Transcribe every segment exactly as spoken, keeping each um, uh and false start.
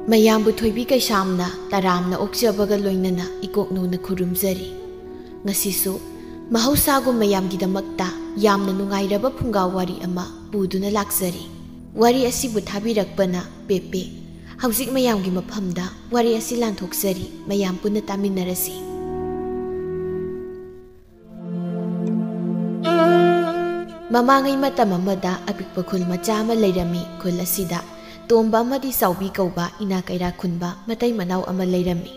ꯃꯌꯥꯝꯕꯨ ꯊꯣꯏꯕꯤ ꯀꯩꯁꯥꯝꯅ ꯇꯔꯥꯝꯅ ꯑꯣꯛꯆꯕꯒ ꯂꯣꯏꯅꯅ ꯏꯀꯣꯛ ꯅꯧꯅ ꯈꯨꯔꯨꯝꯖꯔꯤ꯫ ꯉꯁꯤꯁꯨ ꯃꯍꯧꯁꯥꯒꯨꯝ ꯃꯌꯥꯝꯒꯤꯗꯃꯛꯇ ꯌꯥꯝꯅ ꯅꯨꯡꯉꯥꯏꯔꯕ ꯐꯨꯡꯒꯥ ꯋꯥꯔꯤ ꯑꯃ ꯄꯨꯗꯨꯅ ꯂꯥꯛꯆꯔꯤ꯫ ꯋꯥꯔꯤ ꯑꯁꯤꯕꯨ ꯊꯥꯕꯤꯔꯛꯄꯅ ꯄꯦꯄꯦ꯫ ꯍꯧꯖꯤꯛ ꯃꯌꯥꯝꯒꯤ ꯃꯐꯝꯗ ꯋꯥꯔꯤ ꯑꯁꯤ ꯂꯥꯟꯊꯣꯛꯆꯔꯤ, ꯃꯌꯥꯝ ꯄꯨꯟꯅ ꯇꯥꯃꯤꯟꯅꯔꯁꯤ꯫ ꯃꯃꯥꯡꯉꯩ ꯃꯇꯝ ꯑꯃꯗ ꯑꯄꯤꯛꯄ ꯈꯨꯜ ꯃꯆꯥ ꯑꯃ ꯂꯩꯔꯝꯃꯤ꯫ ꯈꯨꯜ ꯑꯁꯤꯗ ꯇꯣꯝꯕ ꯑꯃꯗꯤ ꯆꯥꯎꯕꯤ ꯀꯧꯕ ꯏꯅꯥ ꯀꯩꯔꯥ ꯈꯨꯟꯕ ꯃꯇꯩ ꯃꯅꯥꯎ ꯑꯃ ꯂꯩꯔꯝꯃꯤ꯫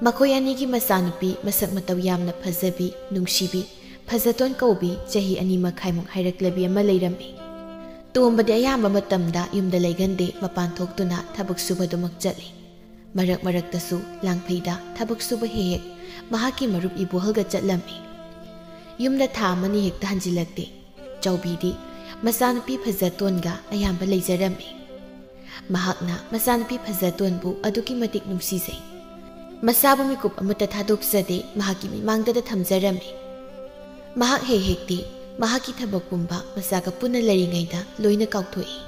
ꯃꯈꯣꯏ ꯑꯅꯤꯒꯤ ꯃꯆꯥꯅꯨꯄꯤ ꯃꯁꯛ ꯃꯇꯧ ꯌꯥꯝꯅ ꯐꯖꯕꯤ, ꯅꯨꯡꯁꯤꯕꯤ, ꯐꯖꯇꯣꯟ ꯀꯧꯕꯤ ꯆꯍꯤ ꯑꯅꯤ ꯃꯈꯥꯏꯃꯨꯛ ꯍꯥꯏꯔꯛꯂꯕꯤ ꯑꯃ ꯂꯩꯔꯝꯃꯤ꯫ ꯇꯣꯝꯕꯗꯤ ꯑꯌꯥꯝꯕ ꯃꯇꯝꯗ ꯌꯨꯝꯗ ꯂꯩꯒꯟꯗꯦ, ꯃꯄꯥꯟ ꯊꯣꯛꯇꯨꯅ ꯊꯕꯛ ꯁꯨꯕꯗꯨꯃꯛ ꯆꯠꯂꯤ꯫ ꯃꯔꯛ ꯃꯔꯛꯇꯁꯨ ꯂꯥꯡꯐꯩꯗ ꯊꯕꯛ ꯁꯨꯕ ꯍꯦꯛ ꯍꯦꯛ ꯃꯍꯥꯛꯀꯤ ꯃꯔꯨꯞ ꯏꯕꯣꯍꯜꯒ ꯆꯠꯂꯝꯃꯤ꯫ ꯌꯨꯝꯗ ꯊꯥ ꯑꯃꯅꯤ ꯍꯦꯛꯇ ꯍꯟꯖꯤꯜꯂꯛꯇꯦ꯫ ꯆꯥꯎꯕꯤꯗꯤ ꯃꯆꯥꯅꯨꯄꯤ ꯐꯖꯇꯣꯟꯒ ꯑꯌꯥꯝꯕ ꯂꯩꯖꯔꯝꯃꯤ꯫ ꯃꯍꯥꯛꯅ ꯃꯆꯥꯅꯨꯄꯤ ꯐꯖꯇꯣꯟꯕꯨ ꯑꯗꯨꯛꯀꯤ ꯃꯇꯤꯛ ꯅꯨꯡꯁꯤꯖꯩ꯫ ꯃꯆꯥꯕꯨ ꯃꯤꯀꯨꯞ ꯑꯃꯠꯇ ꯊꯥꯗꯣꯛꯆꯗꯦ, ꯃꯍꯥꯛꯀꯤ ꯃꯤꯃꯥꯡꯗꯗ ꯊꯝꯖꯔꯝꯃꯤ꯫ ꯃꯍꯥꯛ ꯍꯦꯛ ꯍꯦꯛꯇꯤ ꯃꯍꯥꯛꯀꯤ ꯊꯕꯛ ꯄꯨꯝꯕ ꯃꯆꯥꯒ ꯄꯨꯟꯅ ꯂꯩꯔꯤꯉꯩꯗ ꯂꯣꯏꯅ ꯀꯥꯎꯊꯣꯛꯏ꯫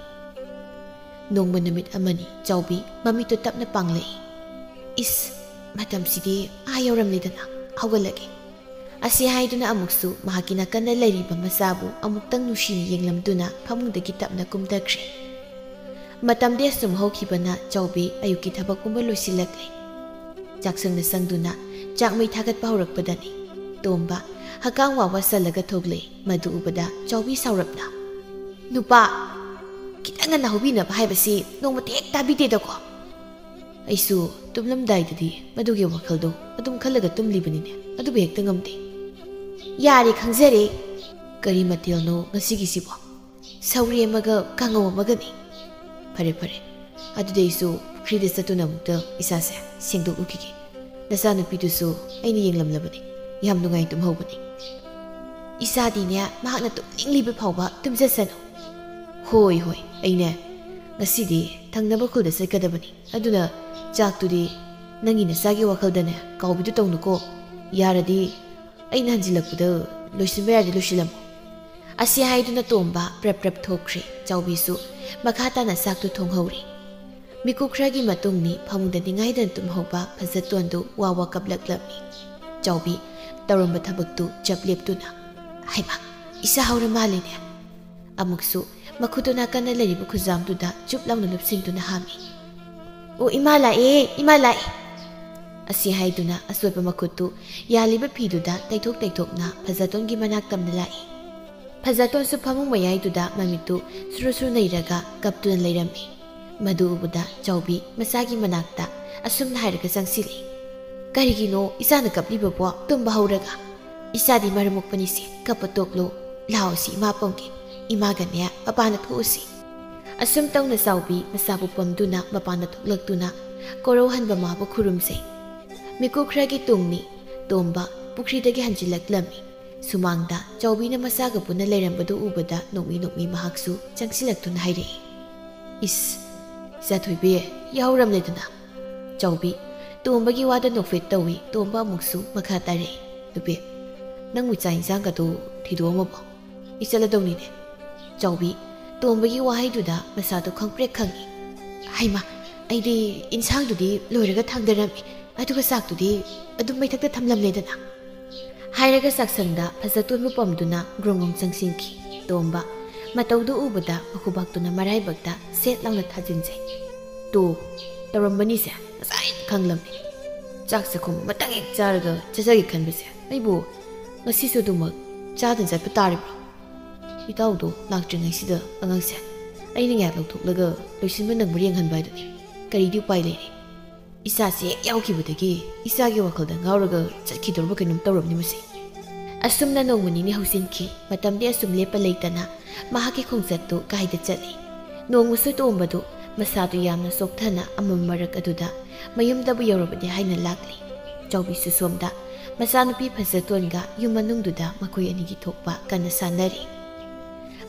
ꯅꯣꯡꯃ ꯅꯨꯃꯤꯠ ꯑꯃꯅꯤ ꯆꯥꯎꯕꯤ ꯃꯃꯤꯠꯇꯨ ꯇꯞꯅ ꯄꯥꯡꯂꯛꯏ꯫ "ꯏꯁ, ꯃꯇꯝꯁꯤꯗꯤ ꯑꯥ ꯌꯧꯔꯝꯂꯦꯗꯅ, ꯍꯧꯒꯠꯂꯒꯦ"꯫ ꯑꯁꯤ ꯍꯥꯏꯗꯨꯅ ꯑꯃꯨꯛꯁꯨ ꯃꯍꯥꯛꯀꯤ ꯅꯥꯀꯟꯗ ꯂꯩꯔꯤꯕ ꯃꯆꯥꯕꯨ ꯑꯃꯨꯛꯇꯪ ꯅꯨꯡꯁꯤꯅ ꯌꯦꯡꯂꯝꯗꯨꯅ ꯐꯃꯨꯡꯗꯒꯤ ꯇꯞꯅ ꯀꯨꯝꯊꯈ꯭ꯔꯦ꯫ ꯃꯇꯝꯗꯤ ꯑꯁꯨꯝ ꯍꯧꯈꯤꯕꯅ ꯆꯥꯎꯕꯤ ꯑꯌꯨꯛꯀꯤ ꯊꯕꯛ ꯄꯨꯝꯕ ꯂꯣꯏꯁꯤꯜꯂꯛꯂꯦ꯫ ꯆꯥꯛꯁꯪꯗ ꯆꯪꯗꯨꯅ ꯆꯥꯛ ꯃꯩ ꯊꯥꯒꯠꯄ ꯍꯧꯔꯛꯄꯗꯅꯤ ꯇꯣꯝꯕ ꯍꯛꯀꯥꯝ ꯋꯥ ꯋꯥ ꯆꯜꯂꯒ ꯊꯣꯛꯂꯛꯏ꯫ ꯃꯗꯨ ꯎꯕꯗ ꯆꯥꯎꯕꯤ ꯁꯥꯎꯔꯞꯅ, "ꯅꯨꯄꯥ, ꯈꯤꯇꯪ ꯉꯟꯅ ꯍꯧꯕꯤꯅꯕ ꯍꯥꯏꯕꯁꯤ ꯅꯣꯡꯃꯇ ꯍꯦꯛ ꯇꯥꯕꯤꯗꯦꯗꯀꯣ"꯫ "ꯑꯩꯁꯨ ꯇꯨꯝꯂꯝꯗꯥꯏꯗꯗꯤ ꯃꯗꯨꯒꯤ ꯋꯥꯈꯜꯗꯣ ꯑꯗꯨꯝ ꯈꯜꯂꯒ ꯇꯨꯝꯂꯤꯕꯅꯤꯅꯦ, ꯑꯗꯨꯕꯨ ꯍꯦꯛꯇ ꯉꯝꯗꯦ"꯫ "ꯌꯥꯔꯦ, ꯈꯪꯖꯔꯦ꯫ ꯀꯔꯤ ꯃꯊꯦꯜꯅꯣ ꯉꯁꯤꯒꯤꯁꯤꯕꯣ?" "ꯁꯧꯒ꯭ꯔꯤ ꯑꯃꯒ ꯀꯥꯡꯉꯧ ꯑꯃꯒꯅꯤ"꯫ "ꯐꯔꯦ, ꯐꯔꯦ꯫ ꯑꯗꯨꯗꯤ ꯑꯩꯁꯨ ꯄꯨꯈ꯭ꯔꯤꯗ ꯆꯠꯇꯨꯅ ꯑꯃꯨꯛꯇ ꯏꯁꯥꯁꯦ ꯁꯦꯡꯗꯣꯛꯎꯈꯤꯒꯦ꯫ ꯅꯆꯥꯅꯨꯄꯤꯗꯨꯁꯨ ꯑꯩꯅ ꯌꯦꯡꯂꯝꯂꯕꯅꯤ꯫ ꯌꯥꯝ ꯅꯨꯡꯉꯥꯏ ꯇꯨꯝꯍꯧꯕꯅꯤ"꯫ "ꯏꯆꯥꯗꯤꯅꯦ, ꯃꯍꯥꯛꯅ ꯇꯨꯝꯅꯤꯡꯂꯤꯕ ꯐꯥꯎꯕ ꯇꯨꯝꯖꯁꯅꯨ"꯫ "ꯍꯣꯏ, ꯍꯣꯏ, ꯑꯩꯅꯦ ꯉꯁꯤꯗꯤ ꯊꯪꯅꯕ ꯈꯨꯜꯗ ꯆꯠꯀꯗꯕꯅꯤ꯫ ꯑꯗꯨꯅ ꯆꯥꯛꯇꯨꯗꯤ ꯅꯪꯒꯤ ꯅꯆꯥꯒꯤ ꯋꯥꯈꯜꯗꯅꯦ ꯀꯥꯎꯕꯤꯗꯨ ꯇꯧꯅꯨꯀꯣ꯫ ꯌꯥꯔꯗꯤ ꯑꯩꯅ ꯍꯟꯖꯤꯜꯂꯛꯄꯗ ꯂꯣꯏꯁꯤꯟꯕ ꯌꯥꯔꯗꯤ ꯂꯣꯏꯁꯤꯜꯂꯝꯃꯨ"꯫ ꯑꯁꯤ ꯍꯥꯏꯗꯨꯅ ꯇꯣꯝꯕ ꯄ꯭ꯔꯞ ꯄ꯭ꯔꯞ ꯊꯣꯛꯈ꯭ꯔꯦ꯫ ꯆꯥꯎꯕꯤꯁꯨ ꯃꯈꯥ ꯇꯥꯅ ꯆꯥꯛꯇꯨ ꯊꯣꯡꯍꯧꯔꯤ꯫ ꯃꯤꯀꯨꯞ ꯈꯔꯒꯤ ꯃꯇꯨꯡꯅꯤ ꯐꯃꯨꯡꯗ ꯅꯤꯡꯉꯥꯏꯗꯅ ꯇꯨꯝꯍꯧꯕ ꯐꯖꯇꯣꯟꯗꯨ ꯋꯥ ꯋꯥ ꯀꯞꯂꯛꯂꯝꯃꯤ꯫ ꯆꯥꯎꯕꯤ ꯇꯧꯔꯝꯕ ꯊꯕꯛꯇꯨ ꯆꯞ ꯂꯦꯞꯇꯨꯅ, "ꯍꯩꯃꯥ, ꯏꯆꯥ ꯍꯧꯔ ꯃꯥꯜꯂꯦꯅꯦ"꯫ ꯑꯃꯨꯛꯁꯨ ꯃꯈꯨꯠꯇꯨ ꯅꯥꯀꯟꯗ ꯂꯩꯔꯤꯕ ꯈꯨꯖꯥꯝꯗꯨꯗ ꯆꯨꯞ ꯂꯥꯎꯅ ꯂꯨꯞꯁꯤꯟꯗꯨꯅ ꯍꯥꯝꯃꯤ꯫ "ꯑꯣ, ꯏꯃꯥ ꯂꯥꯛꯑꯦ, ꯏꯃꯥ ꯂꯥꯛꯑꯦ!" ꯑꯁꯤ ꯍꯥꯏꯗꯨꯅ ꯑꯆꯣꯠꯄ ꯃꯈꯨꯠꯇꯨ ꯌꯥꯜꯂꯤꯕ ꯐꯤꯗꯨꯗ ꯇꯩꯊꯣꯛ ꯇꯩꯊꯣꯛꯅ ꯐꯖꯇꯣꯟꯒꯤ ꯃꯅꯥꯛ ꯇꯝꯅ ꯂꯥꯛꯏ꯫ ꯐꯖꯇꯣꯟꯁꯨ ꯐꯃꯨꯡ ꯃꯌꯥꯏꯗꯨꯗ ꯃꯃꯤꯠꯇꯨ ꯁꯨꯔꯨ ꯁꯨꯔꯨ ꯅꯩꯔꯒ ꯀꯞꯇꯨꯅ ꯂꯩꯔꯝꯃꯤ꯫ ꯃꯗꯨ ꯎꯕꯗ ꯆꯥꯎꯕꯤ ꯃꯆꯥꯒꯤ ꯃꯅꯥꯛꯇ ꯑꯁꯨꯝꯅ ꯍꯥꯏꯔꯒ ꯆꯪꯁꯤꯜꯂꯤ, "ꯀꯔꯤꯒꯤꯅꯣ ꯏꯆꯥꯅ ꯀꯞꯂꯤꯕꯕꯣ? ꯇꯨꯝꯕ ꯍꯧꯔꯒ? ꯏꯆꯥꯗꯤ ꯃꯔꯝ ꯃꯣꯛꯄꯅꯤꯁꯦ, ꯀꯞꯄ ꯇꯣꯛꯂꯣ꯫ ꯂꯥꯛꯑꯣꯁꯤ ꯏꯃꯥ ꯄꯝꯒꯦ꯫ ꯏꯃꯥꯒꯅꯦ ꯃꯄꯥꯟꯗ ꯊꯣꯛꯎꯁꯤ"꯫ ꯑꯁꯨꯝ ꯇꯧꯅ ꯆꯥꯎꯕꯤ ꯃꯆꯥꯕꯨ ꯄꯝꯗꯨꯅ ꯃꯄꯥꯟꯗ ꯊꯣꯛꯂꯛꯇꯨꯅ ꯀꯣꯔꯧꯍꯟꯕ ꯃꯥꯕꯨ ꯈꯨꯔꯨꯝꯖꯩ꯫ ꯃꯤꯀꯨꯞ ꯈꯔꯒꯤ ꯇꯨꯡꯅꯤ ꯇꯣꯝꯕ ꯄꯨꯈ꯭ꯔꯤꯗꯒꯤ ꯍꯟꯖꯤꯜꯂꯛꯂꯝꯃꯤ꯫ ꯁꯨꯃꯥꯡꯗ ꯆꯥꯎꯕꯤꯅ ꯃꯆꯥꯒ ꯄꯨꯟꯅ ꯂꯩꯔꯝꯕꯗꯨ ꯎꯕꯗ ꯅꯣꯛꯃꯤ ꯅꯣꯛꯃꯤ ꯃꯍꯥꯛꯁꯨ ꯆꯪꯁꯤꯜꯂꯛꯇꯨꯅ ꯍꯥꯏꯔꯛꯏ, "ꯏꯁ, ꯏꯆꯥꯊꯣꯏꯕꯤ, ꯌꯥꯍꯧꯔꯝꯂꯦꯗꯅ"꯫ ꯆꯥꯎꯕꯤ ꯇꯣꯝꯕꯒꯤ ꯋꯥꯗ ꯅꯣꯛꯐꯦꯠ ꯇꯧꯏ꯫ ꯇꯣꯝꯕ ꯑꯃꯨꯛꯁꯨ ꯃꯈꯥ ꯇꯥꯔꯛꯏ, "ꯅꯨꯄꯤ, ꯅꯪꯕꯨ ꯆꯥꯛ ꯏꯟꯁꯥꯡꯒꯗꯨ ꯊꯤꯗꯣꯛꯑꯝꯃꯕꯣ? ꯑꯩ ꯆꯠꯂꯗꯧꯅꯤꯅꯦ"꯫ ꯆꯥꯎꯕꯤ ꯇꯣꯝꯕꯒꯤ ꯋꯥꯍꯩꯗꯨꯗ ꯃꯁꯥꯗꯣ ꯈꯪꯄ꯭ꯔꯦꯛ ꯈꯪꯏ꯫ "ꯍꯩꯃꯥ, ꯑꯩꯗꯤ ꯏꯟꯁꯥꯡꯗꯨꯗꯤ ꯂꯣꯏꯔꯒ ꯊꯥꯡꯗꯔꯝꯃꯤ, ꯑꯗꯨꯒ ꯆꯥꯛꯇꯨꯗꯤ ꯑꯗꯨꯝ ꯃꯩꯊꯛꯇ ꯊꯝꯂꯝꯂꯦꯗꯅ"꯫ ꯍꯥꯏꯔꯒ ꯆꯥꯛꯁꯪꯗ ꯐꯖꯇꯣꯟꯕꯨ ꯄꯝꯗꯨꯅ ꯒ꯭ꯔꯣꯡ ꯒ꯭ꯔꯣꯡ ꯆꯪꯁꯤꯟꯈꯤ꯫ ꯇꯣꯝꯕ ꯃꯇꯧꯗꯨ ꯎꯕꯗ ꯃꯈꯨꯕꯥꯛꯇꯨꯅ ꯃꯔꯥꯏꯕꯛꯇ ꯁꯦꯠ ꯂꯥꯎꯅ ꯊꯥꯖꯤꯟꯖꯩ꯫ "ꯇꯣ, ꯇꯧꯔꯝꯕꯅꯤꯁꯦ, ꯉꯁꯥꯏꯅ ꯈꯪꯂꯝꯃꯤ꯫ ꯆꯥꯛ ꯆꯥꯛꯈꯨꯝ ꯑꯃꯇꯪ ꯍꯦꯛ ꯆꯥꯔꯒ ꯆꯠꯆꯒꯦ ꯈꯟꯕꯁꯦ, ꯑꯩꯕꯨ ꯉꯁꯤꯁꯨ ꯑꯗꯨꯃꯛ ꯆꯥꯗꯅ ꯆꯠꯄ ꯇꯥꯔꯤꯕ꯭ꯔꯣ? ꯏꯇꯥꯎꯗꯣ ꯂꯥꯛꯇ꯭ꯔꯤꯉꯩꯁꯤꯗ ꯑꯉꯥꯡꯁꯦ ꯑꯩꯅ ꯉꯥꯏꯍꯥꯛ ꯂꯧꯊꯣꯛꯂꯒ ꯂꯣꯏꯁꯤꯟꯕ ꯅꯪꯕ꯭ꯔꯥ ꯌꯦꯡꯍꯟꯕ ꯍꯥꯏꯗꯨꯅꯤ꯫ ꯀꯔꯤꯗꯤ ꯎꯄꯥꯏ ꯂꯩꯔꯤ? ꯏꯆꯥꯁꯤ ꯍꯦꯛ ꯌꯥꯎꯈꯤꯕꯗꯒꯤ ꯏꯆꯥꯒꯤ ꯋꯥꯈꯜꯗ ꯉꯥꯎꯔꯒ ꯆꯠꯈꯤꯗꯧꯔꯕ ꯀꯩꯅꯣꯝ ꯇꯧꯔꯕꯅꯤ ꯃꯁꯤ"꯫ ꯑꯁꯨꯝꯅ ꯅꯣꯡꯃ ꯅꯤꯅꯤ ꯍꯧꯖꯤꯟꯈꯤ꯫ ꯃꯇꯝꯗꯤ ꯑꯁꯨꯝ ꯂꯦꯞꯄ ꯂꯩꯇꯅ ꯃꯍꯥꯛꯀꯤ ꯈꯣꯡꯆꯠꯇꯨ ꯀꯥꯏꯗ ꯆꯠꯂꯤ꯫ ꯅꯣꯡꯃꯁꯨ ꯇꯣꯝꯕꯗꯨ ꯃꯁꯥꯗꯨ ꯌꯥꯝꯅ ꯆꯣꯛꯊꯅ ꯑꯃꯝ ꯃꯔꯛ ꯑꯗꯨꯗ ꯃꯌꯨꯝꯗꯕꯨ ꯌꯧꯔꯕꯗꯤ ꯍꯥꯏꯅ ꯂꯥꯛꯂꯤ꯫ ꯆꯥꯎꯕꯤꯁꯨ ꯁꯣꯝꯗ ꯃꯆꯥꯅꯨꯄꯤ ꯐꯖꯇꯣꯟꯒ ꯌꯨꯝ ꯃꯅꯨꯡꯗꯨꯗ ꯃꯈꯣꯏ ꯑꯅꯤꯒꯤ ꯊꯣꯛꯄ ꯀꯟꯅ ꯁꯥꯟꯅꯔꯤ꯫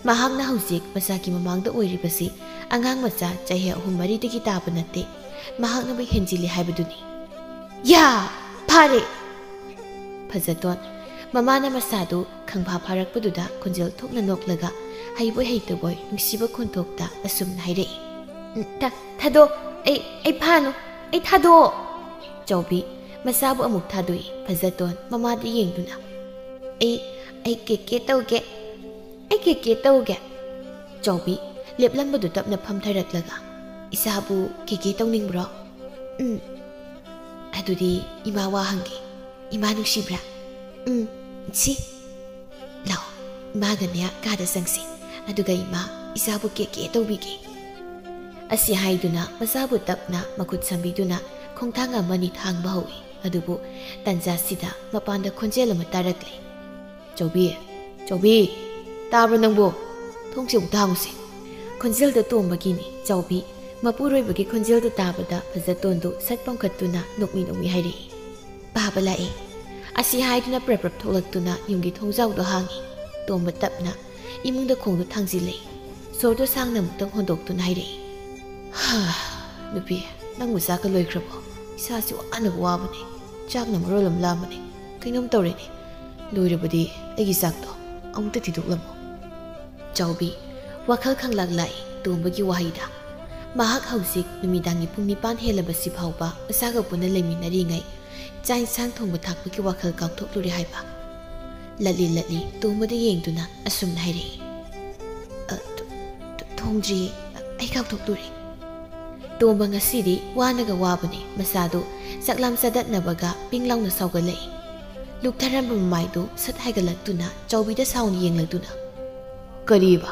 ꯃꯍꯥꯛꯅ ꯍꯧꯖꯤꯛ ꯃꯆꯥꯒꯤ ꯃꯃꯥꯡꯗ ꯑꯣꯏꯔꯤꯕꯁꯤ ꯑꯉꯥꯡ ꯃꯆꯥ ꯆꯍꯤ ꯑꯍꯨꯝ ꯃꯔꯤꯗꯒꯤ ꯇꯥꯕ ꯅꯠꯇꯦ, ꯃꯍꯥꯛꯅꯕꯨ ꯍꯦꯟꯖꯤꯜꯂꯤ ꯍꯥꯏꯕꯗꯨꯅꯤ꯫ "ꯌꯥ! ꯐꯥꯔꯦ!" ꯐꯖꯇꯣꯟ ꯃꯃꯥꯅ ꯃꯆꯥꯗꯨ ꯈꯪꯐꯥ ꯐꯥꯔꯛꯄꯗꯨꯗ ꯈꯣꯟꯖꯦꯜ ꯊꯣꯛꯅ ꯅꯣꯛꯂꯒ ꯍꯩꯕꯣꯏ ꯍꯩꯇꯕꯣꯏ ꯅꯨꯡꯁꯤꯕ ꯈꯣꯟꯊꯣꯛꯇ ꯑꯁꯨꯝꯅ ꯍꯥꯏꯔꯛꯏ, "ꯎꯝ, ꯊꯥ-, ꯊꯥꯗꯣꯛ꯫ ꯑꯩ, ꯑꯩ ꯐꯥꯅꯨ꯫ ꯑꯩ ꯊꯥꯗꯣꯛꯑꯣ!" ꯆꯥꯎꯕꯤ ꯃꯆꯥꯕꯨ ꯑꯃꯨꯛ ꯊꯥꯗꯣꯛꯏ꯫ ꯐꯖꯇꯣꯟ ꯃꯃꯥꯗ ꯌꯦꯡꯗꯨꯅ, "ꯑꯩ, ꯑꯩ ꯀꯦꯀꯦ ꯇꯧꯒꯦ꯫ ꯑꯩ ꯀꯦꯀꯦ ꯇꯧꯒꯦ!" ꯆꯥꯎꯕꯤ ꯂꯦꯞꯂꯝꯕꯗꯨ ꯇꯞꯅ ꯐꯝꯊꯔꯛꯂꯒ, "ꯏꯆꯥꯕꯨ ꯀꯦꯀꯦ ꯇꯧꯅꯤꯡꯕ꯭ꯔꯣ? ꯎꯝ꯫ ꯑꯗꯨꯗꯤ ꯏꯃꯥ ꯋꯥ ꯍꯪꯒꯦ꯫ ꯏꯃꯥ ꯅꯨꯡꯁꯤꯕ꯭ꯔꯥ? ꯎꯝ, ꯁꯤ꯫ ꯂꯥꯛꯑꯣ, ꯏꯃꯥꯒꯅꯦ ꯀꯥꯗ ꯆꯪꯁꯤ꯫ ꯑꯗꯨꯒ ꯏꯃꯥ ꯏꯆꯥꯕꯨ ꯀꯦꯀꯦ ꯇꯧꯕꯤꯒꯦ꯫" ꯑꯁꯤ ꯍꯥꯏꯗꯨꯅ ꯃꯆꯥꯕꯨ ꯇꯞꯅ ꯃꯈꯨꯠ ꯁꯝꯕꯤꯗꯨꯅ ꯈꯣꯡꯊꯥꯡ ꯑꯃꯅꯤ ꯊꯥꯡꯕ ꯍꯧꯏ꯫ ꯑꯗꯨꯕꯨ ꯇꯟꯖꯥꯁꯤꯗ ꯃꯄꯥꯟꯗ ꯈꯣꯟꯖꯦꯜ ꯑꯃ ꯇꯥꯔꯛꯂꯦ꯫ "ꯆꯥꯎꯕꯤ, ꯆꯥꯎꯕꯤ, ꯇꯥꯕ꯭ꯔꯣ ꯅꯪꯕꯨ? ꯊꯣꯡꯁꯦ ꯑꯃꯨꯛꯇ ꯍꯥꯡꯉꯨꯁꯦ꯫" ꯈꯣꯟꯖꯦꯜꯗꯣ ꯇꯣꯝꯕꯒꯤꯅꯤ꯫ ꯆꯥꯎꯕꯤ ꯃꯄꯨꯔꯣꯏꯕꯒꯤ ꯈꯣꯟꯖꯦꯜꯗꯨ ꯇꯥꯕꯗ ꯐꯖꯇꯣꯟꯗꯨ ꯁꯠ ꯄꯥꯡꯈꯠꯇꯨꯅ ꯅꯣꯛꯃꯤ ꯅꯣꯛꯃꯤ ꯍꯥꯏꯔꯛꯏ, "ꯄꯥꯕ ꯂꯥꯛꯑꯦ꯫" ꯑꯁꯤ ꯍꯥꯏꯗꯨꯅ ꯄ꯭ꯔꯞ ꯄ꯭ꯔꯞ ꯊꯣꯛꯂꯛꯇꯨꯅ ꯌꯨꯝꯒꯤ ꯊꯣꯡꯖꯥꯎꯗꯣ ꯍꯥꯡꯉꯤ꯫ ꯇꯣꯝꯕ ꯇꯞꯅ ꯏꯃꯨꯡꯗ ꯈꯣꯡꯗꯣ ꯊꯥꯡꯖꯤꯜꯂꯛꯏ꯫ ꯁꯣꯔꯗꯣ ꯁꯥꯡꯅ ꯑꯃꯨꯛꯇꯪ ꯍꯣꯟꯗꯣꯛꯇꯨꯅ ꯍꯥꯏꯔꯛꯏ, "ꯍꯥ, ꯅꯨꯄꯤ, ꯅꯪꯕꯨ ꯆꯥꯛꯀ ꯂꯣꯏꯈ꯭ꯔꯕꯣ? ꯏꯁꯥꯁꯤ ꯋꯥꯅꯕ ꯋꯥꯕꯅꯦ꯫ ꯆꯥꯛꯅ ꯃꯔꯣꯜ ꯑꯃ ꯂꯥꯝꯕꯅꯦ꯫ ꯀꯩꯅꯣꯝ ꯇꯧꯔꯦꯅꯦ꯫ ꯂꯣꯏꯔꯕꯗꯤ ꯑꯩꯒꯤ ꯆꯥꯛꯇꯣ ꯑꯃꯨꯛꯇ ꯊꯤꯗꯣꯛꯂꯝꯃꯣ꯫" ꯆꯥꯎꯕꯤ ꯋꯥꯈꯜ ꯈꯪꯂꯥꯛ ꯂꯥꯛꯏ ꯇꯣꯝꯕꯒꯤ ꯋꯥꯍꯩꯗ꯫ ꯃꯍꯥꯛ ꯍꯧꯖꯤꯛ ꯅꯨꯃꯤꯗꯥꯡꯒꯤ ꯄꯨꯡ ꯅꯤꯄꯥꯟ ꯍꯦꯜꯂꯕꯁꯤ ꯐꯥꯎꯕ ꯃꯆꯥꯒ ꯄꯨꯟꯅ ꯂꯩꯃꯤꯟꯅꯔꯤꯉꯩ ꯆꯥꯛ ꯏꯟꯁꯥꯡ ꯊꯣꯡꯕ ꯊꯥꯛꯄꯒꯤ ꯋꯥꯈꯜ ꯀꯥꯎꯊꯣꯛꯂꯨꯔꯦ ꯍꯥꯏꯕ꯫ ꯂꯠꯂꯤ ꯂꯠꯂꯤ ꯇꯣꯝꯕꯗ ꯌꯦꯡꯗꯨꯅ ꯑꯁꯨꯝꯅ ꯍꯥꯏꯔꯛꯏ, "ꯑ, ꯊꯣ-, ꯊꯣ-, ꯊꯣꯡꯗ꯭ꯔꯤꯌꯦ꯫ ꯑꯩ ꯀꯥꯎꯊꯣꯛꯂꯨꯔꯦ꯫" ꯇꯣꯝꯕ ꯉꯁꯤꯗꯤ ꯋꯥꯅꯒ ꯋꯥꯕꯅꯦ꯫ ꯃꯁꯥꯗꯨ ꯆꯥꯛꯂꯥꯝ ꯆꯗꯠꯅꯕꯒ ꯄꯤꯡ ꯂꯥꯎꯅ ꯁꯥꯎꯒꯠꯂꯛꯏ꯫ ꯂꯨꯞꯊꯔꯝꯕ ꯃꯃꯥꯏꯗꯨ ꯁꯠ ꯍꯥꯏꯒꯠꯂꯛꯇꯨꯅ ꯆꯥꯎꯕꯤꯗ ꯁꯥꯎꯅ ꯌꯦꯡꯂꯛꯇꯨꯅ, "ꯀꯔꯤꯕ?"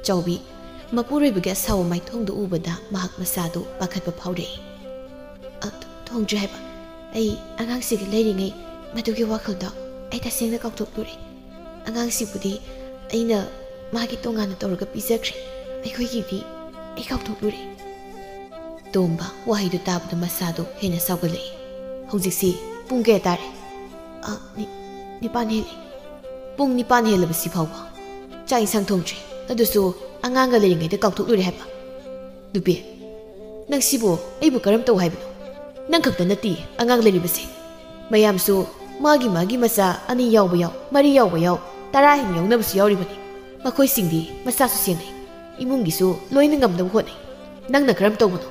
ꯆꯥꯎꯕꯤ ꯃꯄꯨꯔꯣꯏꯕꯒꯤ ꯑꯁꯥꯎꯕ ꯃꯥꯏꯊꯣꯡꯗꯨ ꯎꯕꯗ ꯃꯍꯥꯛ ꯃꯁꯥꯗꯨ ꯄꯥꯈꯠꯄ ꯐꯥꯎꯔꯛꯏ꯫ "ꯑ, ꯊꯣ-, ꯊꯣꯡꯗ꯭ꯔꯤ ꯍꯥꯏꯕ꯫ ꯑꯩ ꯑꯉꯥꯡꯁꯤꯒ ꯂꯩꯔꯤꯉꯩ ꯃꯗꯨꯒꯤ ꯋꯥꯈꯜꯗꯣ ꯑꯩ ꯇꯁꯦꯡꯅ ꯀꯥꯎꯊꯣꯛꯂꯨꯔꯦ꯫ ꯑꯉꯥꯡꯁꯤꯕꯨꯗꯤ ꯑꯩꯅ ꯃꯥꯒꯤ ꯇꯣꯉꯥꯟꯅ ꯇꯧꯔꯒ ꯄꯤꯖꯈ꯭ꯔꯦ꯫ ꯑꯩꯈꯣꯏꯒꯤꯗꯤ ꯑꯩ ꯀꯥꯎꯊꯣꯛꯂꯨꯔꯦ꯫" ꯇꯣꯝꯕ ꯋꯥꯍꯩꯗꯨ ꯇꯥꯕꯗ ꯃꯁꯥꯗꯨ ꯍꯦꯟꯅ ꯁꯥꯎꯒꯠꯂꯛꯏ꯫ "ꯍꯧꯖꯤꯛꯁꯤ ꯄꯨꯡ ꯀꯌꯥ ꯇꯥꯔꯦ?" "ꯑ, ꯅꯤ-, ꯅꯤꯄꯥꯟ ꯍꯦꯜꯂꯦ꯫" "ꯄꯨꯡ ꯅꯤꯄꯥꯟ ꯍꯦꯜꯂꯕꯁꯤ ꯐꯥꯎꯕ ꯆꯥꯛ ꯏꯟꯁꯥꯡ ꯊꯣꯡꯗ꯭ꯔꯤ, ꯑꯗꯨꯁꯨ ꯑꯉꯥꯡꯒ ꯂꯩꯔꯤꯉꯩꯗ ꯀꯥꯎꯊꯣꯛꯂꯨꯔꯦ ꯍꯥꯏꯕ? ꯅꯨꯄꯤ, ꯅꯪ ꯁꯤꯕꯨ ꯑꯩꯕꯨ ꯀꯔꯝ ꯇꯧ ꯍꯥꯏꯕꯅꯣ? ꯅꯪ ꯈꯛꯇ ꯅꯠꯇꯦ ꯑꯉꯥꯡ ꯂꯩꯔꯤꯕꯁꯦ꯫ ꯃꯌꯥꯝꯁꯨ ꯃꯥꯒꯤ ꯃꯥꯒꯤ ꯃꯆꯥ ꯑꯅꯤ ꯌꯥꯎꯕ ꯌꯥꯎ, ꯃꯔꯤ ꯌꯥꯎꯕ ꯌꯥꯎ, ꯇꯔꯥ ꯍꯦꯟꯅ ꯌꯥꯎꯅꯕꯁꯨ ꯌꯥꯎꯔꯤꯕꯅꯤ꯫ ꯃꯈꯣꯏꯁꯤꯡꯗꯤ ꯃꯆꯥꯁꯨ ꯁꯦꯟꯅꯩ, ꯏꯃꯨꯡꯒꯤꯁꯨ ꯂꯣꯏꯅ ꯉꯝꯅꯕ ꯍꯣꯠꯅꯩ꯫ ꯅꯪꯅ ꯀꯔꯝ ꯇꯧꯕꯅꯣ?